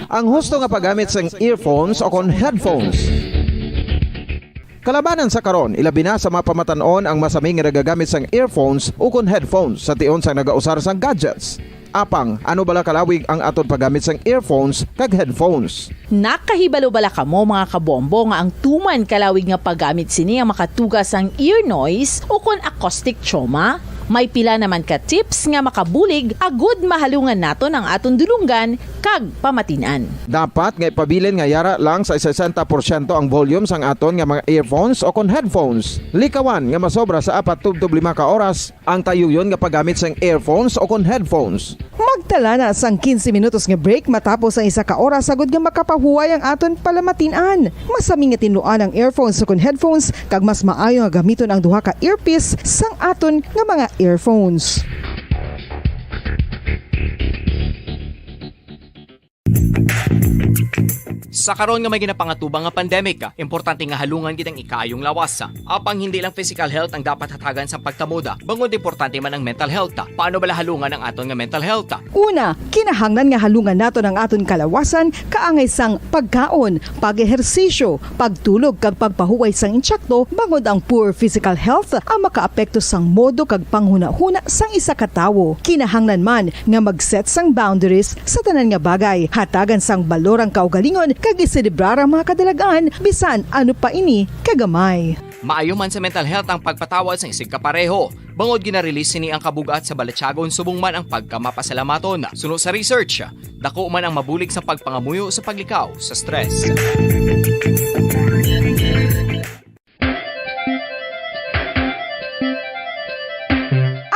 Ang husto nga paggamit sang earphones o kon headphones. Kalabanan sa karon, ilabi na sa mga pamatan-on ang masami nga nagagamit sang earphones o kon headphones sa tion sang nagausar sang gadgets. Apang, ano bala kalawig ang aton paggamit sang earphones kag headphones? Nakahibalo bala kamo, mga kabombo, nga ang tuman kalawig nga paggamit sini ang makatuga sang ear noise o kon acoustic trauma? May pila naman ka tips nga makabulig agud mahalungan naton ang aton dulonggan kag pamatin-an. Dapat nga ipabilin nga yara lang sa sesenta porsyento ang volume sang aton nga mga earphones o kon headphones. Likawan nga masobra sa apat tubtob lima ka oras ang tayuyon nga paggamit sang earphones o kon headphones. Magtala na sang quince minutos nga break matapos ang isa ka oras, agud nga makapahuway ang aton palamatin-an. Masami nga tinluan ang earphones o kon headphones, kag mas maayo nga gamiton ang duha ka earpiece sang aton nga mga earphones. Sa karon nga may ginapangatubang nga pandemic, importante nga halungan gid ang ikaayong lawas. Apang hindi lang physical health ang dapat hatagan sang pagtamod, bangod importante man ang mental health. Paano bala halungan ang aton nga mental health? Una, kinahanglan nga halungan naton ang aton kalawasan kaangay sang pagkaon, pag-ehersisyo, pagtulog kag pagpahuway sang intsakto, bangod ang poor physical health ang makaapekto sang modo kag panghunahuna sang isa ka tawo. Kinahanglan man nga mag-set sang boundaries sa tanan nga bagay, hatagan sang balor ang kaugalingon kag iselebrar ang mga kadalag-an, bisan ano pa ini kagamay. Maayo man sa mental health ang pagpatawad sang isigkapareho, bangod gina-release sini ang kabug-at sa balatyagon subong man ang pagkamapasalamaton. Suno sa research, dako man ang mabulig sa pagpangamuyo sa paglikaw sa stress.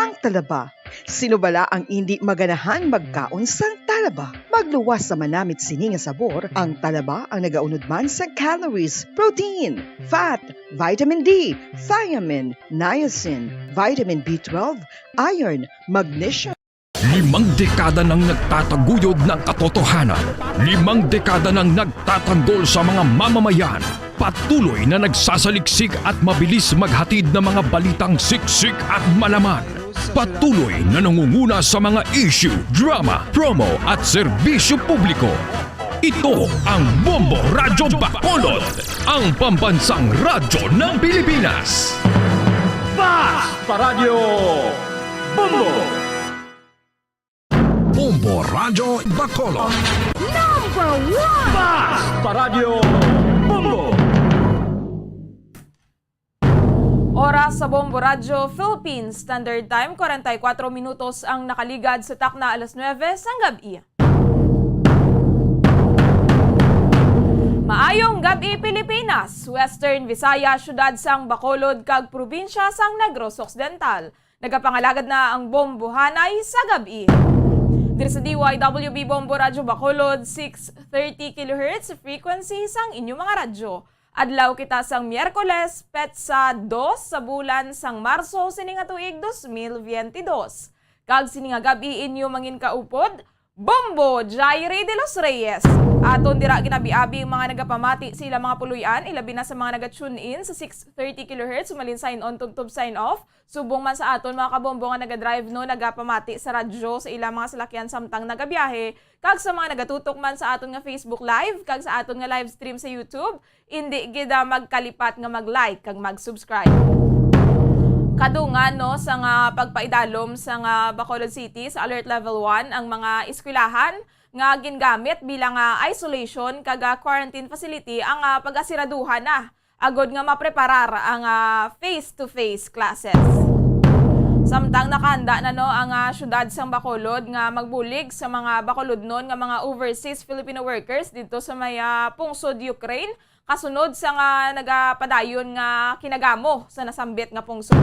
Ang talaba. Sino bala ang indi maganahan magkaon sang talaba? Magluwas sa manamit sini nga sabor, ang talaba ang nagaunod man sa calories, protein, fat, vitamin D, thiamine, niacin, vitamin B twelve, iron, magnesium. Limang dekada nang nagtataguyod ng katotohanan. Limang dekada nang nagtatanggol sa mga mamamayan. Patuloy na nagsasaliksik at mabilis maghatid ng mga balitang siksik at malaman. Patuloy na nangunguna sa mga issue, drama, promo at serbisyo publiko. Ito ang Bombo Radyo Bacolod, ang pambansang radyo ng Pilipinas. Fast Paradyo Bombo! Bombo Radyo Bacolod. Number one! Fast Paradyo Bombo! Oras sa Bombo Radyo Philippines Standard Time, kwarenta y kuwatro minutos ang nakaligad sa takna alas nuwebe sang gab-i. Maayong gab-i, Pilipinas, Western Visayas, siyudad sang Bacolod, kag probinsya sang Negros Occidental. Nagapangalagad na ang Bombohanay sa gab-i. Diri sa D Y W B Bombo Radyo Bacolod, six thirty kilohertz frequency sang inyo mga radyo. Adlaw kita sang Miyerkules, petsa dos sa bulan sang Marso sini nga tuig dos mil biyente dos. Kag sini nga gab-i inyo manginkaupod, Bombo Jairi de los Reyes. Aton dira ginabi-abi ang mga nagapamati sa ilang mga puloy-an, ilabi na sa mga naga-tune in sa six thirty kilohertz, humalin sign on tubtob sign off. Subong man sa aton mga kabombo nga naga-drive, no, nagapamati sa radyo sa ilang mga salakyan samtang nagabiyahe, kag sa mga nagatutok man sa aton nga Facebook Live kag sa aton nga live stream sa YouTube, indi gid, ah, magkalipat nga mag-like kag mag-subscribe. Kadungan, no, sa nga pagpaidalom sa nga Bacolod City sa Alert Level one ang mga eskwelahan nga gingamit bilang, ah, isolation kag, ah, quarantine facility ang, ah, pag-asiraduhan na agod nga mapreparar ang, ah, face-to-face classes. Samtang nakahanda na, no, ang, ah, siyudad sang Bacolod nga magbulig sa mga Bacolodnon nga mga overseas Filipino workers didto sa may, ah, pungsod Ukraine, kasunod sa nga nagapadayon nga kinagamo sa nasambit nga pungsod.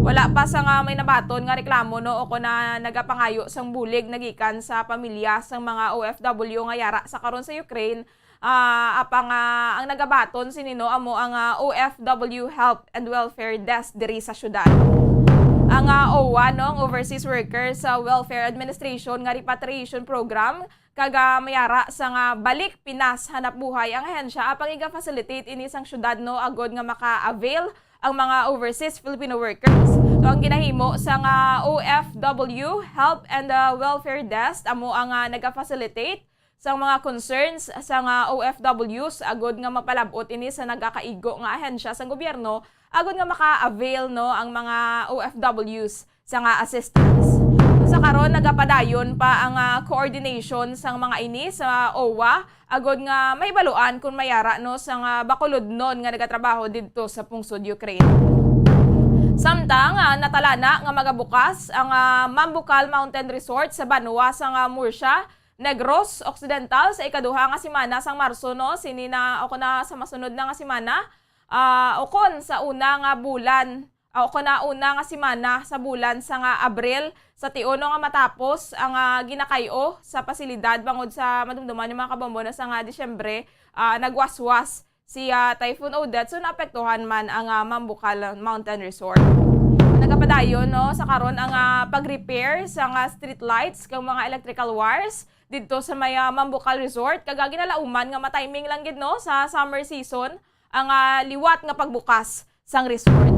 Wala pa sa nga may nabaton nga reklamo, no, o kon, ah, nagapangayo sang bulig nagikan sa pamilya sang mga O F W nga yara sa karon sa Ukraine, Ah, apang, ah, ang nagabaton sini, no, amo ang, ah, O F W Health and Welfare Desk diri sa syudad. Ang, ah, O W A, no, ang Overseas Workers, ah, Welfare Administration nga repatriation program, kag, ah, mayara sa nga Balik Pinas Hanapbuhay ang ahensya, apang iga-facilitate ini sang syudad, no, agod nga maka-avail ang mga overseas Filipino workers. So, ang ginahimo sa nga O F W Health and, ah, Welfare Desk amo ang, ah, naga-facilitate sa mga concerns sa nga O F Ws agud nga mapalab-ot ini sa nagakaigo nga ahensya sang gobyerno agud nga maka-avail, no, ang mga O F Ws sa nga assistance. Sa karon, nagapadayon pa ang, ah, coordination sang mga ini sa O W A agud nga mahibaluan kung mayara, no, sa nga Bacolodnon nga nagatrabaho didto sa pungsod Ukraine. Samtang, ah, natalana nga magabukas ang, ah, Mambucal Mountain Resort sa banwa sang, ah, Murcia, Negros Occidental sa ikaduha nga semana sang Marso, no, sini na, o kon na sa masunod na nga semana, ah, o kon sa una nga bulan, ah, o kon na una nga semana sa bulan sa nga Abril, sa tion, no, nga matapos ang, ah, ginakay-o sa pasilidad bangod sa madumduman yung mga kabombo na sa nga Disyembre, ah, nagwaswas si, ah, Typhoon Odette, so naapektuhan man ang, ah, Mambucal Mountain Resort. Nagapadayon, no, sa karon ang, ah, pag-repair sa nga street lights kag mga electrical wires didto sa may, ah, Mambucal Resort, kag, ah, ginalauman nga matiming lang gid, no, sa summer season ang, ah, liwat nga pagbukas sang resort.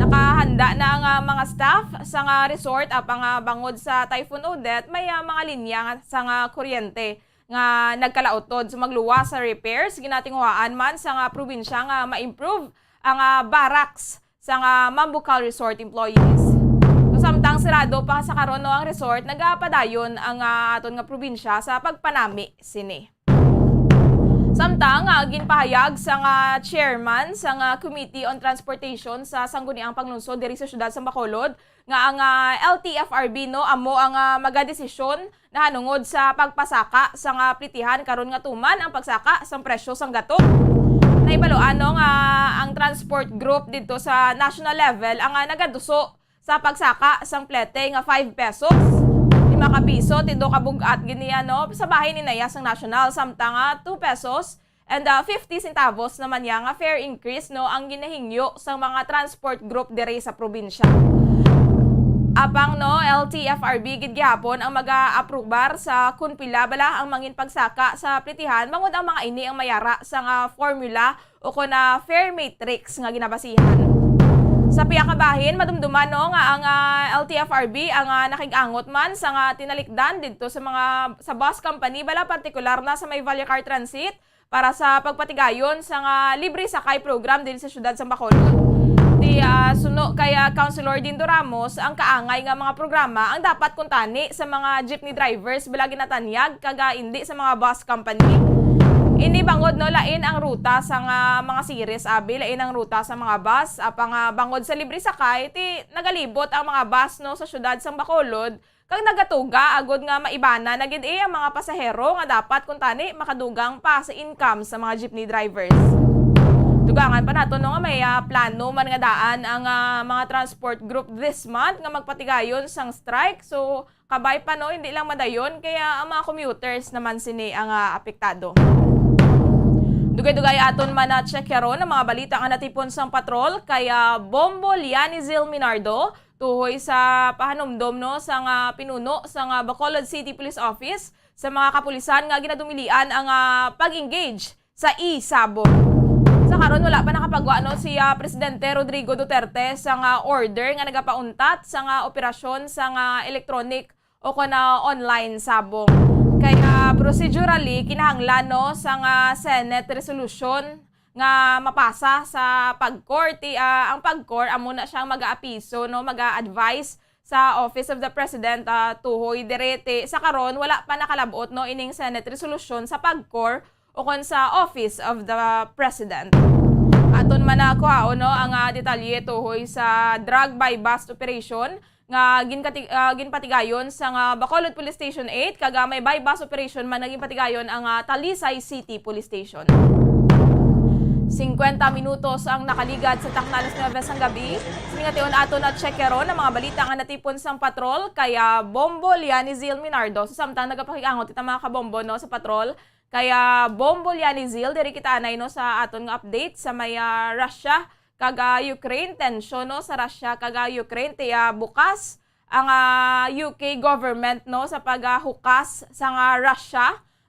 Nakahanda na ang, ah, mga staff sa nga resort, apang, ah, bangod sa Typhoon Odette, may, ah, mga linya nga, sa nga kuryente nga nagkalautod. So, magluwas sa repairs, ginatinguhaan man sa nga probinsya nga ma-improve ang, ah, barracks sa nga Mambucal Resort employees. So, samtang sirado pa sa karon, no, ang resort, nagapadayon ang, ah, aton nga probinsya sa pagpanami sini. Samtang, ah, ginpahayag sa nga chairman sa nga Committee on Transportation sa Sangguniang Panglungsod diri sa siyudad sa Bacolod, nga ang, ah, L T F R B, no, amo ang, ah, magadesisyon nahanungod sa pagpasaka sang, ah, plitihan karon nga tuman ang pagsaka sang presyo sang gatong. Nahibaluan, no, nga ang transport group didto sa national level ang, ah, nagaduso sa pagsaka sang plete nga five pesos. Lima ka piso, tido ka bug-at gid niya, no, sa bahin ni Naya sang national, samtang, ah, two pesos and, ah, fifty centavos naman niya nga fare increase, no, ang ginahingyo sang mga transport group diri sa probinsya. Apang, no, L T F R B gid gihapon ang mag-aaprubar sa kun pila bala ang mangin pagsaka sa plitihan, bangod ang mga ini ang mayara sa nga formula o kon, ah, fare matrix nga ginabasihan. Sa pihak nga bahin, madumduman, no, nga ang, ah, L T F R B ang, ah, nakig-angot man sa nga tinalikdan didto sa mga, sa bus company bala, partikular na sa may Vallecar Transit, para sa pagpatigayon sa nga libre sakay program din sa siyudad sa Bacolod. Di, ah, suno kay, ah, Councilor Dindo Ramos, ang kaangay nga mga programa ang dapat kuntani sa mga jeepney drivers bala ginatanyag, kag, ah, indi sa mga bus company. Ini bangod, no, lain ang ruta sa nga mga series, abi, lain ang ruta sa mga bus, apang, ah, bangod sa libre sakay, ti nagalibot ang mga bus, no, sa siyudad sang Bacolod, kag nagatuga agud nga maibana na gid, eh, ang mga pasahero nga dapat kuntani makadugang pa sa income sa mga jeepney drivers. Dugangan pa nato, no, nga may, ah, plano man nga daan ang, ah, mga transport group this month nga magpatigayon sang strike. So, kabay pa, no, hindi lang madayon, kaya ang mga commuters naman sini ang, ah, apektado. Dugay-dugay aton man na-check karon ang mga balita nga natipon sang patrol kay, ah, Bombo Lianizil Minardo, tuhoy sa pahanumdom, no, sa nga pinuno sa nga Bacolod City Police Office sa mga kapulisan nga ginadumilian ang, ah, pag-engage sa e-sabong. Sa karon, wala pa nakapagwa, no, si, ah, Presidente Rodrigo Duterte sa nga order nga nagapauntat sa nga operasyon sa nga electronic o kon, ah, online sabong. Kaya procedurally, kinahanglan, no, sa nga Senate resolution nga mapasa sa PAGCOR. Ti, ah, ang PAGCOR amo na siyang mag-aapiso, no, mag-a-advise sa Office of the President, ah, tuhoy diri. Ti, sa karon, wala pa nakalab-ot, no, ining Senate resolution sa PAGCOR o kon sa Office of the President. Aton man na kuhaon, no, ang, ah, detalye tuhoy sa drug buy-bust operation nga ginkati-, ah, ginpatigayon sa nga Bacolod Police Station eight, kag, ah, may buy-bust operation man nga ginpatigayon ang, ah, Talisay City Police Station. Singkwenta minutos ang nakaligad sa takna alas nuebe sang gabi. Sini nga tion ato na check karon ang mga balita nga natipon sang patrol kay, ah, Bombo Lianizil Minardo. So, samtang nagapakig-angot kita mga kabombo, no, sa patrol, Kaya Bombo Liani Zil, diri kita anay, no, sa aton nga update sa may, ah, Russia kag, ah, Ukraine. Tensyon, no, sa Russia kag, ah, Ukraine. Tiya bukas ang, ah, U K government, no, sa paghukas sa nga Russia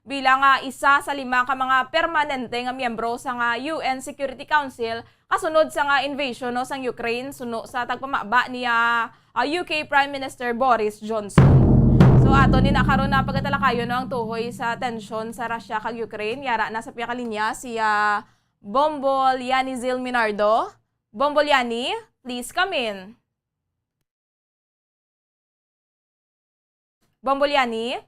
bilang, ah, isa sa lima ka mga permanente nga miyembro sa nga U N Security Council kasunod sa nga invasion, no, sang Ukraine suno sa tagpamaba ni, ah, ah, U K Prime Minister Boris Johnson. So, ato ni na karon na pagatalakayon, no, ang tuhoy sa tensyon sa Russia kag Ukraine. Yara na sa piyakalinya si, ah, Bombo Liani Zil Minardo. Bombo Liani, please come in. Bombo Liani?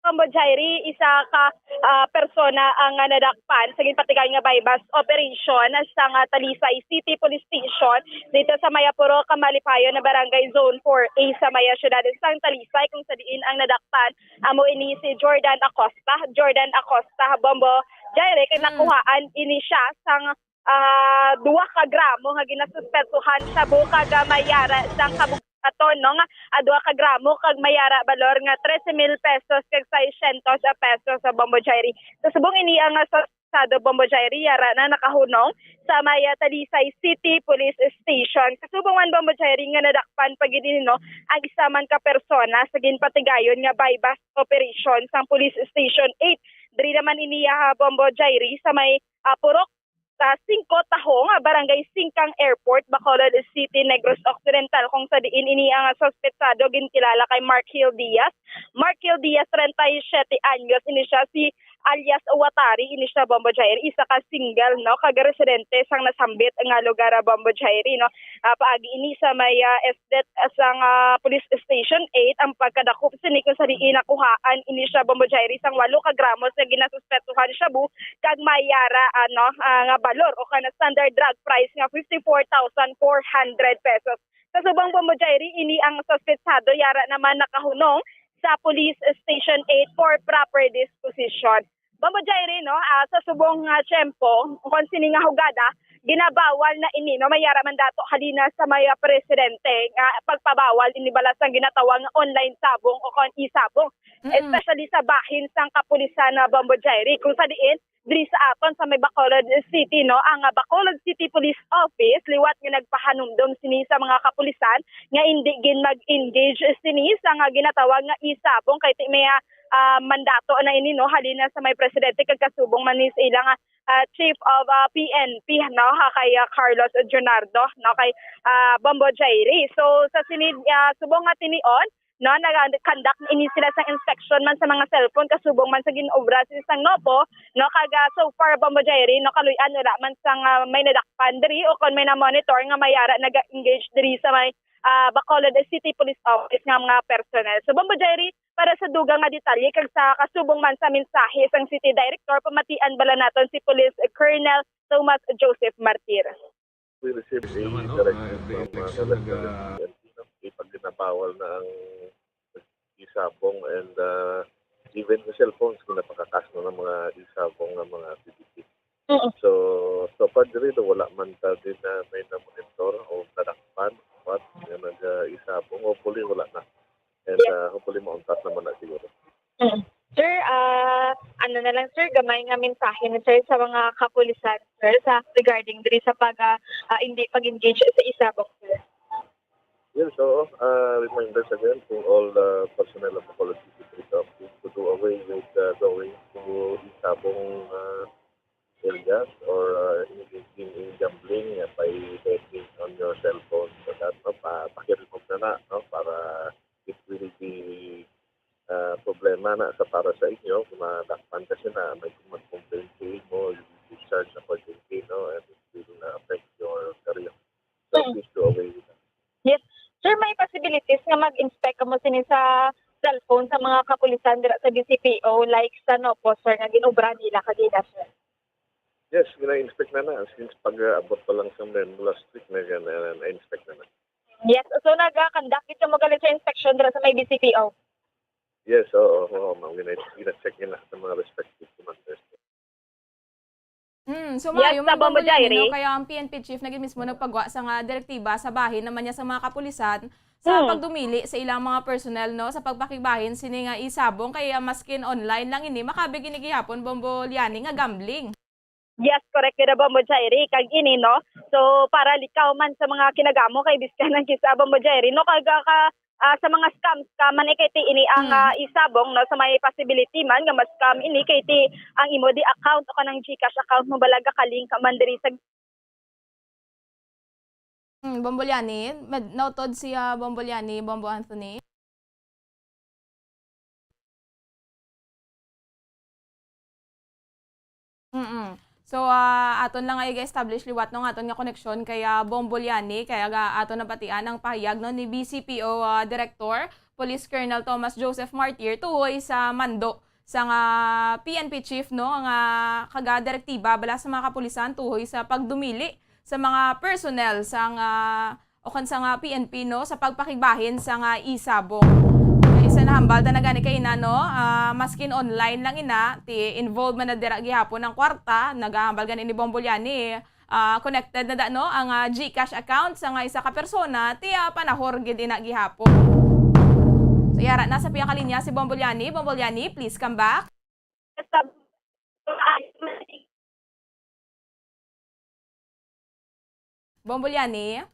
Bombo Jairi, isa ka, ah, persona ang, ah, nadakpan sa ginpatigayon nga buy-bust operation sa nga Talisay City Police Station dito sa may Purok Malipayon na Barangay Zone four A sa may siyudad sang Talisay, kung sa diin ang nadakpan amo ini si Jordan Acosta. Jordan Acosta, Bombo Jairi, kay Mm. nakuhaan ini siya sang ah, duha ka gramo nga ginasuspetsuhan shabu kag, ah, may yara sang kabug-aton, no, nga, ah, duha ka gramo kag may yara balor nga trese mil pesos kag seiscientos pesos sa Bombo Jairi. Sa subong ini ang, ah, sa Sado Bombo Jairi, yara na nakahunong sa may, ah, Talisay City Police Station. Sa subong man Bombo Jairi nga nadakpan pa gid ini, no, ang isa man ka persona sa ginpatigayon nga buy-bust operation sang Police Station eight. Diri naman ini, ah, Bombo Jairi, sa may, ah, Purok sa Singko Tahong, ah, Barangay Singkang Airport, Bacolod City, Negros Occidental, kung sa diin ini ang suspetsado ginkilala kay Mark Hill Diaz. Mark Hill Diaz, treinta y siete anyos, ini siya si alias Watari, ini siya Bombo Jair, isa ka single, no, kag residente sang nasambit nga lugar, ah, Bombo Jair, no. Ah, paagi ini sa may, ah, SDET, ah, sang, ah, Police Station eight ang pagkadakop sini, kung sa diin nakuhaan ini siya Bombo Jair sang walo ka gramos nga ginasuspetsuhan shabu kag may yara, ano, ah, nga balor o kana standard drug price nga fifty-four thousand four hundred pesos. Sa subong Bombo Jairi, ini ang suspetsado yara naman nakahunong sa Police Station eight for proper disposition. Bombo Jairi, no, ah, sa subong nga tiyempo, kon sini nga hugada, ginabawal na ini, no, may yara man dato halina sa may, ah, presidente nga pagpabawal ini bala sang ginatawag nga online sabong o kon e-sabong, Mm-mm. especially sa bahin sang kapulisan na Bombo Jairi, kung sa diin diri sa aton sa may Bacolod City, no, ang, ah, Bacolod City Police Office liwat nga nagpahanumdom sini sa mga kapulisan nga indi gid mag-engage sini sa nga ginatawag nga e-sabong kay ti may, ah, ah, mandato na ini, no, halina sa may presidente kag kasubong man ni sa ila nga, ah, chief of, ah, P N P, no, ha, kay, ah, Carlos Junardo, no, kay, ah, Bombo Jairi. So, sa sini, ah, subong nga tinion, no, nag-conduct ini sila sa inspection man sa mga cellphone kasubong man sa gin-obra sa isang nopo, no, kag, ah, so far, Bombo Jairi, no, kaluy-an wala man sang, ah, may nadakpan diri o kon may na-monitor nga may ara nag-engage diri sa may, ah, Bacolod City Police Office nga mga personnel. So, Bombo Jairi, para sa dugang nga detalye kag sa kasubong man sa mensahe sang City Director, pamatian bala naton si Police Colonel Thomas Joseph Martir. We received a Yes naman, no? Ah, directive the from, uh, election Director nag, ah, P N P, no? Ipagkinabawal na ang isabong and, uh, even the cellphones, pinapakakas na ng mga isabong ng mga activity. Mm. So, so far, diri do, wala man ta din na may na-monitor o nadakpan, what, nga nag, uh, isabong. Hopefully, wala na. And, Yes. uh, hopefully, mauntat naman na siguro. Mm. Sir, ah, ano na lang, sir, gamay nga mensahe ni sir sa mga kapulisan, sir, sa regarding diri sa pag, ah, ah, hindi pag-engage sa isabong, sir. Yes, oo. Ah, reminders again to all, ah, personnel of the Bacolod City Police Office to do away with, ah, going to isabong, ah, areas or, ah, engaging in gambling, ah, by betting on your cellphone. So that, no, pa-, paki-remove na na, no, para it will be, ah, problema na sa para sa inyo. Kung madakpan kasi na may mag-complain sa imo, you will be charged accordingly, no, and it will, ah, affect your career. So, Mm. please do away with that. Yes. Sir, may possibilities nga mag-inspect kamo sini sa cellphone sa mga kapulisan dira sa B C P O, like sa nopo, sir, nga ginobra nila kagina, sir? Yes, gina-inspect na na. Since pag-abot pa lang sa men last week na, na, na-inspect na na. Yes. So, nag-conduct gid kamo gali sa inspection dira sa may B C P O? Yes, oo, oo, ma'am. Gina-, gina-check nila sa mga respective commanders. Mm, so Yes, maayo sa man, Bombo Bombo Jairi, no? Kaya ang P N P chief na gid mismo nagpagwa sa nga direktiba sa bahin naman niya sa mga kapulisan sa Hmm. pagdumili sa ilang mga personnel, no, sa pagpakigbahin sini nga isabong, kay, ah, maskin online lang ini, makabig ini gihapon, Bombo Liani, nga gambling. Yes, correct gid, Bombo Jairi, kag ini, no? So, para likaw man sa mga kinagamo kay biskan ang kisa, Bombo Jairi, no? Kag, ah, ka, ah, sa mga scam, scam man, eh, kay ti ini ang, Hmm. ah, isabong, no? Sa may possibility man nga ma-scam ini kay ti ang imo di account o kanang GCash account mo bala gaka-link man diri sa Hmm, Bombo Liani, med-, nautod si, ah, Bombo Liani, Bombo Anthony. Mm. So, ah, aton lang ay ga-establish liwat, no, nga aton nga koneksyon kay, ah, Bombo Liani, kay aga aton nabatian ang pahayag, no, ni B C P O, ah, Director, Police Colonel Thomas Joseph Martir, tuhoy sa mando sang, ah, P N P chief, no, nga kaga direktiba bala sa mga kapulisan tuhoy sa pagdumili sa mga personnel sang, ah, o kan sang, ah, P N P, no, sa pagpakigbahin sang isabong. Kay sa nahambal ta na gani kaina, no, ah, maskin online lang ina, ti involved man na dira gihapon ang kwarta, nagahambal gani ni Bombo Liani, ah, connected na da, no, ang, ah, GCash account sa nga isa ka persona, ti, ah, panahor gid ina gihapon. So, yara na sa piyakalinya si Bombo Liani. Bombo Liani, please come back. Bombo Liani?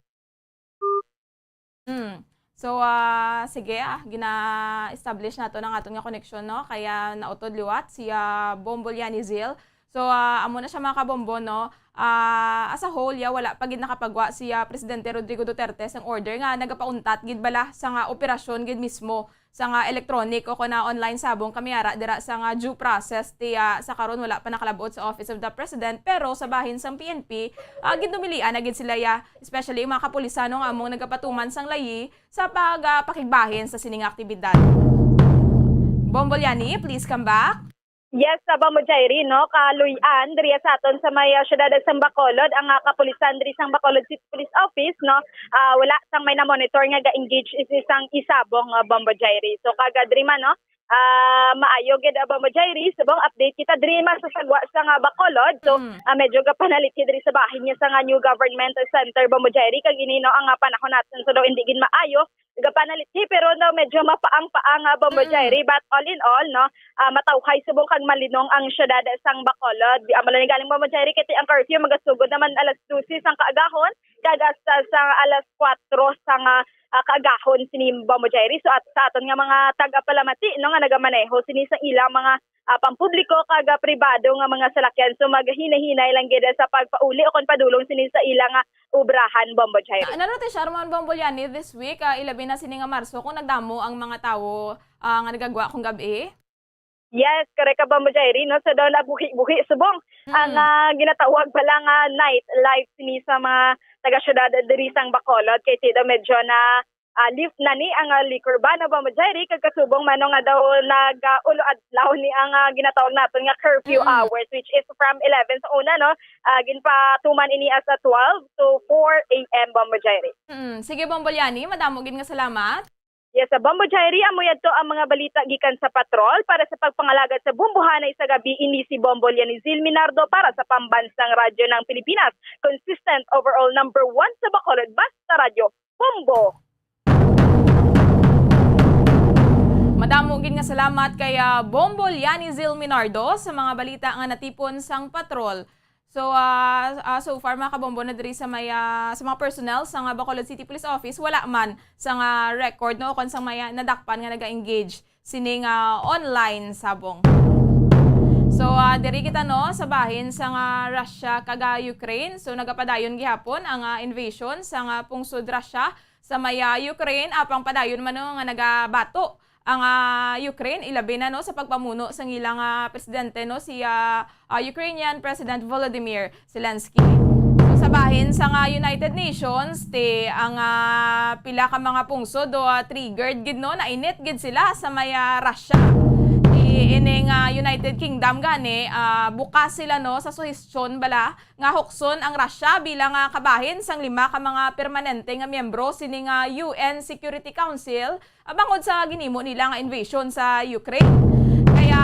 Mm. So, ah, sige, ah, gina-establish nato ang aton nga koneksyon, no? Kaya nautod liwat si, ah, Bombo Liani Zil. So, ah, amo na siya, mga kabombo, no? Ah, as a whole, ya, wala pa gid nakapagwa si, ah, Presidente Rodrigo Duterte sang order nga nagapauntat gid bala sa nga operasyon gid mismo sa nga electronic o kon na online sabong kami ara dira sa nga due process ti, ah, sa karon wala pa nakalab-ot sa Office of the President, pero sa bahin sang P N P, ah, gindumilian na gid sila, ya, especially ang mga kapulisan nga among nagapatuman sang layi sa pag, ah, pakigbahin sa sini nga aktibidad. Bombo Liani, please come back. Yes, sa Bombo Jairi, no, kaluy-an diri sa aton sa may, ah, siyudad sang Bacolod, ang, ah, kapulisan diri sang Bacolod City Police Office, no, ah, wala sang may na-monitor nga ga-engage is isang isabong, ah, Bombo Jairi. So, kaga diri man, no, ah, maayo gid, ah, Bombo Jairi, subong update kita diri man sa sagwa sang, ah, Bacolod. So, Mm. ah, medyo gapanalithi diri sa bahin niya sa nga new government center, Bombo Jairi, kag ini, no, ang, ah, panahon naton, so daw hindi gid maayo, gapanalithi, pero no, medyo mapaang-paang, ah, Bombo Mm. Jairi. But all in all, no, ah, matawhay subong kag malinong ang siyudad sang Bacolod. Di, amo lang ni galing, Bombo Jairi, kay ang curfew magasugod naman alas dose sang kaagahon, kag hasta sa alas kuwatro sang, ah, ah, kaagahon sini, Bombo Jairi. So, at, sa aton nga mga taga-palamati, no, nga nagamaneho sini sa ilang mga, ah, pampubliko kag, ah, pribado nga mga salakyan, so maghinay-hinay lang gid sa pagpauli o kon padulong sini sa ilang, ah, ubrahan, Bombo Jairi. Na-, na-notice man, Bombo Liani, this week, ah, ilabi na sini nga Marso, kung nagdamo ang mga tawo, ah, nga nagagwa kung gab-i? Yes, correct ka, Bombo Jairi, no? So, daw nabuhi-buhi subong ang, Mm. ah, ginatawag pala nga night life sini sa mga taga-syudad diri sang Bacolod, kay ti daw medyo na, ah, lift na ni ang, ah, liquor ban, no, Bombo Jairi, kag kasubong man, no, nga daw nag, ah, ulo adlaw ni ang, ah, ginatawag naton nga curfew Mm. hours, which is from eleven sa una, no? Ah, ginpatuman ini as a twelve to four A M, Bombo Jairi. Mm. Sige, Bombo Liani, madamo gid nga salamat. Yes, sa Bombo Jairi, amo yadto ang mga balita gikan sa patrol. Para sa pagpangalagad sa bombohanay sa gab-i, ini si Bombo Liani Zil Minardo para sa Pambansang Radyo ng Pilipinas. Consistent overall number one sa Bacolod, basta radyo, Bombo. Madamo gid nga salamat kay, ah, Bombo Liani Zil Minardo sa mga balita nga natipon sang patrol. So, ah, ah, so far, mga kabombo, na diri sa may, ah, sa mga personnel sa nga Bacolod City Police Office, wala man sa nga record, no, o kon sa may, ah, nadakpan nga naga-engage sini nga online sabong. So, ah, diri kita, no, sa bahin sa nga Russia kag, ah, Ukraine. So, nagapadayon gihapon ang, ah, invasion sa nga pungsod Russia sa may, ah, Ukraine, apang padayon man, no, nga nagabato ang, ah, Ukraine, ilabi na, no, sa pagpamuno sang ilang, ah, presidente, no, si, ah, ah, Ukrainian President Volodymyr Zelensky. So, sa bahin sa nga United Nations, ti ang, ah, pila ka mga pungsod do, ah, triggered gid, no, nainit gid sila sa may, ah, Russia. Ti ining, ah, United Kingdom gani, ah, bukas sila, no, sa suhestyon bala nga hukson ang Russia bilang, ah, kabahin sang lima ka mga permanente nga miyembro sini nga U N Security Council, ah, bangod sa ginimo nila nga invasion sa Ukraine. Kaya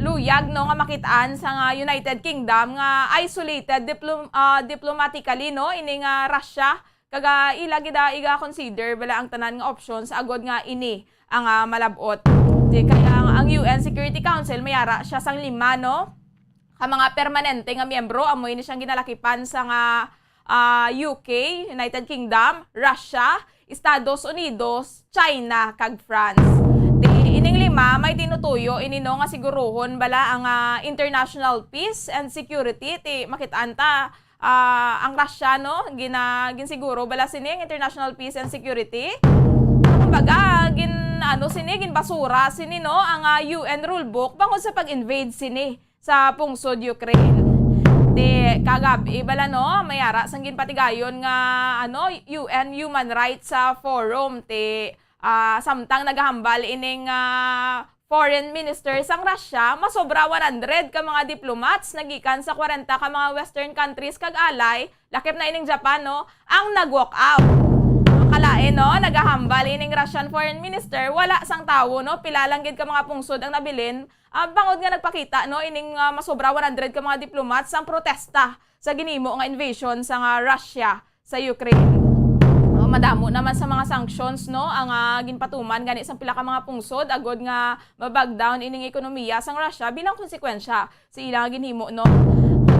luyag, no, nga makit-an sa nga United Kingdom nga isolated diplom-, ah, diplomatically, no, ini nga Russia Kag, ah, ila gid, ah, iga-consider bala ang tanan nga options agod nga ini ang, ah, malab-ot. Di kaya ang, ang U N Security Council may ara siya sang lima, no, ka mga permanente nga miyembro, amo ini siyang ginalakipan sang, ah, ah, U K, United Kingdom, Russia, Estados Unidos, China, kag France. Ti ining lima may tinutuyo ini, no, nga siguruhon bala ang, ah, international peace and security. Ti makitaan ta, ah, ang Russia, no, gina-, ginsiguro bala sini ang international peace and security. Kumbaga, gin-, ano sini, ginbasura sini, no, ang, ah, U N rulebook bangod sa pag-invade sini sa pungsod Ukraine. Ti kagab-i bala, no, may ara sang ginpatigayon nga, ano, U N Human Rights, ah, Forum. Ti, ah, samtang nagahambal ining, ah, foreign minister sang Russia, masobra one hundred ka mga diplomats nagikan sa kwarenta ka mga Western countries kag ally, lakip na ining Japan, no, ang nag-walk out. Kalain, no, nagahambal ining Russian foreign minister, wala sang tawo, no, pila lang gid ka mga pungsod ang nabilin, ah, bangod nga nagpakita, no, ining, ah, masobra one hundred ka mga diplomats ang protesta sa ginhimo nga invasion sang, ah, Russia sa Ukraine. Oh, madamo naman sa mga sanctions, no, ang, ah, ginpatuman gani sang pila ka mga pungsod agod nga ma-bag down ining ekonomiya sang Russia bilang konsekwensya sa ilang ginhimo, no.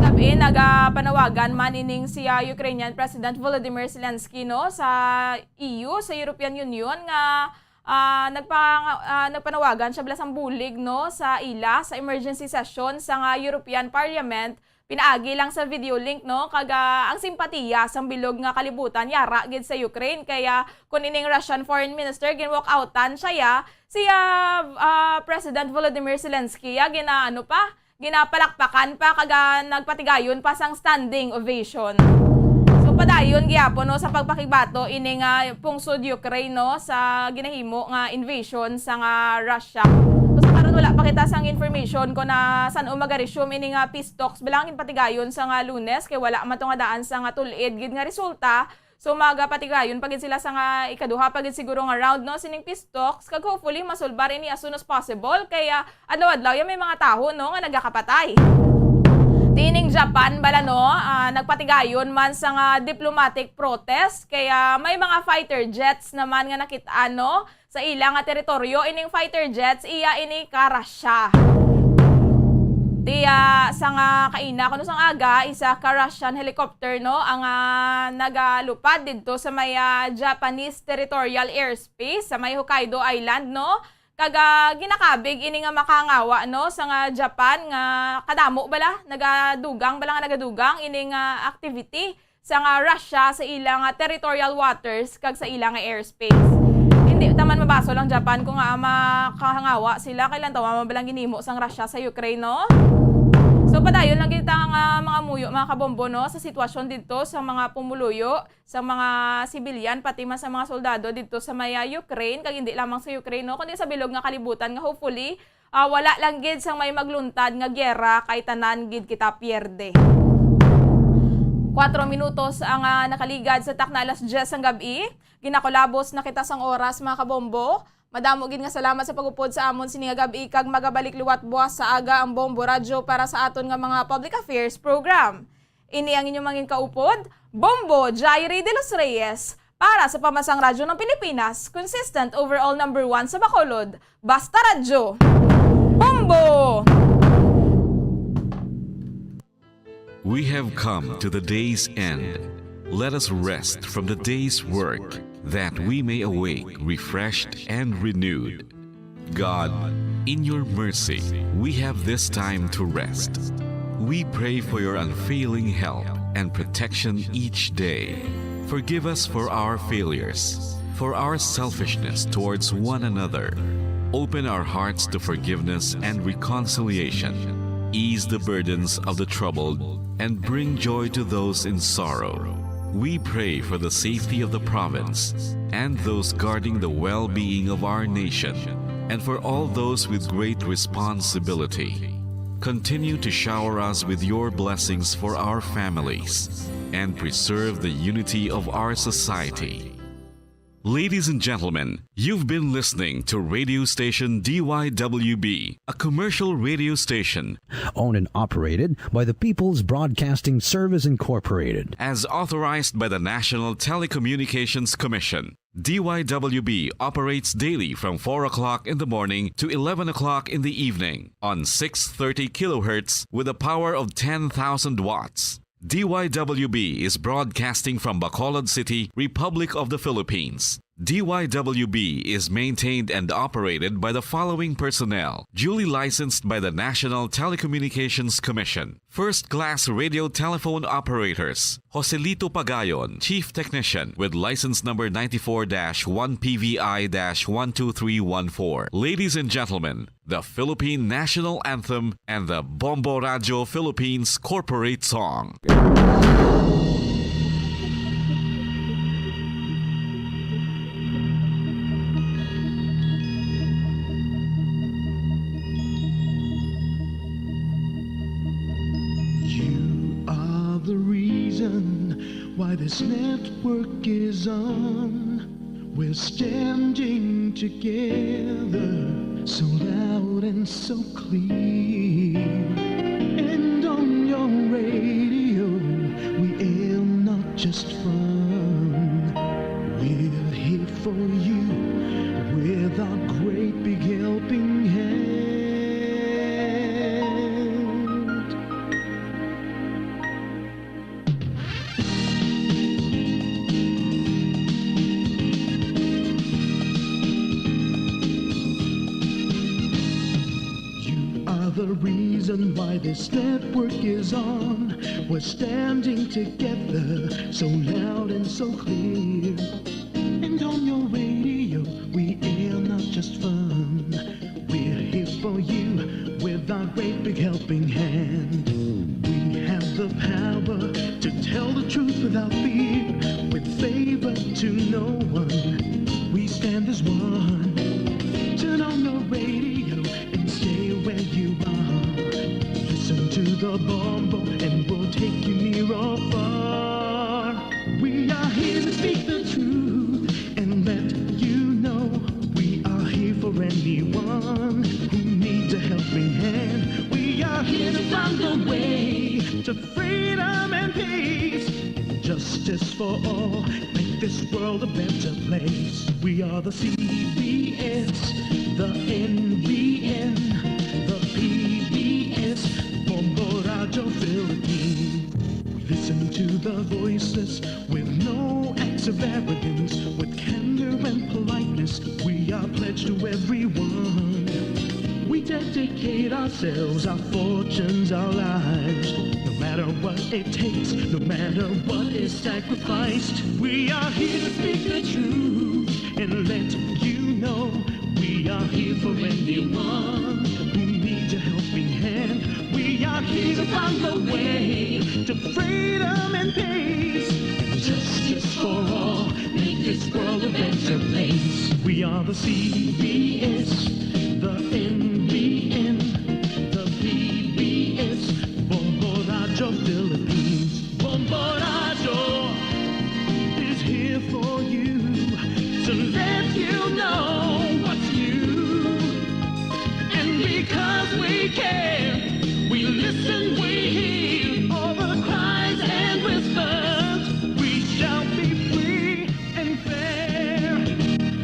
Kagab-i, nagapanawagan man ining si, ah, Ukrainian President Volodymyr Zelensky, no, sa E U, sa European Union, nga, ah, nagpa-, ah, nagpanawagan siya bala sang bulig, no, sa ila sa emergency session sang, ah, European Parliament pinaagi lang sa video link, no? Kag, ah, ang simpatiya sang bilog nga kalibutan yara gid sa Ukraine. Kaya kun ining Russian foreign minister, gin-walkoutan siya, ya, si, ah, ah, President Volodymyr Zelensky, ya, gina-, ano pa, ginapalakpakan pa, kag, ah, nagpatigayon pa sang standing ovation. So, padayon gyapon, no, sa pagpakigbato ini nga pungsod Ukraine, no, sa ginahimo nga invasion sang, ah, Russia. So, sa karon, wala pa kita sang information kung na san-o magaresume ini nga peace talks. Bala nga ginpatigayon sang, ah, Lunes, kay wala man to nga daan sang, ah, tul-id gid nga resulta. So, magapatigayon pa gid sila sang, ah, ikaduha pa gid siguro nga round, no, sining peace talks, kag hopefully masulbar ini as soon as possible, kay, ah, adlaw-adlaw ya may mga tawo, no, nga nagakapatay. Ti ining Japan bala, no, ah, nagpatigayon man sang, ah, diplomatic protest, kay, ah, may mga fighter jets naman nga nakit-an, no, sa ila nga teritoryo. Ining fighter jets, iya ini ka Russia. Ti, ah, sang, ah, kaina kuno sang aga, isa ka Russian helicopter, no, ang, ah, nagalupad didto sa may, ah, Japanese territorial airspace sa may Hokkaido Island, no. Kag, ah, ginakabig ini nga makangawa, no, sang, ah, Japan nga kadamo bala, nagadugang bala nga nagadugang ini nga activity sang, ah, Russia sa ilang, ah, territorial waters kag sa ilang, ah, airspace. Hindi ta man mabasol ang Japan kung, ah, makahangawa sila kay lantawa man bala ang ginhimo sang Russia sa Ukraine, no? So, padayon lang kita nga mga muyo, mga kabombo, no, sa sitwasyon didto sa mga pumuluyo, sa mga sibilyan, pati man sa mga soldado didto sa may, ah, Ukraine, kag hindi lamang sa Ukraine, no, kundi sa bilog nga kalibutan nga hopefully, ah, wala lang gid sang may magluntad nga giyera kay tanan gid kita pierde. Kuwatro minutos ang, ah, nakaligad sa takna alas diyes sang gab-i. Ginakulabos na kita sang oras, mga kabombo. Madamo gid nga salamat sa pag-upod sa amon sini nga gab-i, kag magabalik liwat buwas sa aga ang Bombo Radyo para sa aton nga mga public affairs program. Ini ang inyong mangin kaupod, Bombo Jairi de los Reyes, para sa Pamansang Radyo ng Pilipinas, consistent overall number one sa Bacolod. Basta Radyo! Bombo! We have come to the day's end. Let us rest from the day's work, that we may awake refreshed and renewed. God, in your mercy, we have this time to rest. We pray for your unfailing help and protection each day. Forgive us for our failures, for our selfishness towards one another. Open our hearts to forgiveness and reconciliation. Ease the burdens of the troubled and bring joy to those in sorrow. We pray for the safety of the province and those guarding the well-being of our nation, and for all those with great responsibility. Continue to shower us with your blessings for our families and preserve the unity of our society. Ladies and gentlemen, you've been listening to radio station D Y W B, a commercial radio station owned and operated by the People's Broadcasting Service Incorporated. As authorized by the National Telecommunications Commission. D Y W B operates daily from four o'clock in the morning to eleven o'clock in the evening on six thirty kilohertz with a power of ten thousand watts. D Y W B is broadcasting from Bacolod City, Republic of the Philippines. D Y W B is maintained and operated by the following personnel, duly licensed by the National Telecommunications Commission. First class radio telephone operators, Joselito Pagayon, Chief Technician, with license number ninety-four dash one P V I dash one two three one four. Ladies and gentlemen, the Philippine National Anthem and the Bombo Radio Philippines Corporate Song. You are the reason why this network is on. We're standing together, so loud and so clear. And on your radio, we aim not just fun. We're here for you with our great big helping hand. You are the reason why this network is on. We're standing together, so loud and so clear. And on your radio, we air not just fun. We're here for you with our great big helping hand. We have the power to tell the truth without fear, with favor to no one. We stand as one. Turn on your radio and stay where you are. Listen to the Bombo and we'll take you near or far. We are here to speak the truth and let you know we are here for anyone who needs a helping hand. We are here to find the way to freedom and peace, justice for all, make this world a better place. We are the C B S, the N B N, the P B S, Bombo Radio Philippines. Listen to the voices with no acts of arrogance, with candor and politeness. We are pledged to everyone. We dedicate ourselves, our fortunes, our lives, no matter what it takes, no matter what is sacrificed. We are here to speak the truth and let you know we are here for anyone who needs a helping hand. We are here to find the way to freedom and peace and justice for all. Make this world a better place. We are the C B S, the N B N, the P B S, Bombo Radio Philippines. Bombo Radio is here for you to let you know what's new. And because we care, we listen, we hear all the cries and whispers. We shall be free and fair.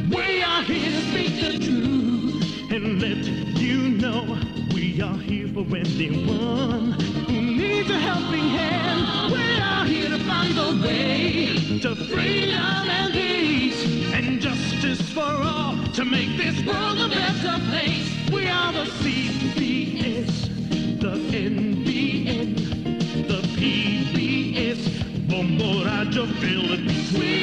We are here to speak the truth and let you know we are here for anyone who needs a helping hand. We are here to find the way to freedom and peace and justice for all to make this world a better place. We are the C B S, the N B N, the P B S, Bombo Radio Philippines. We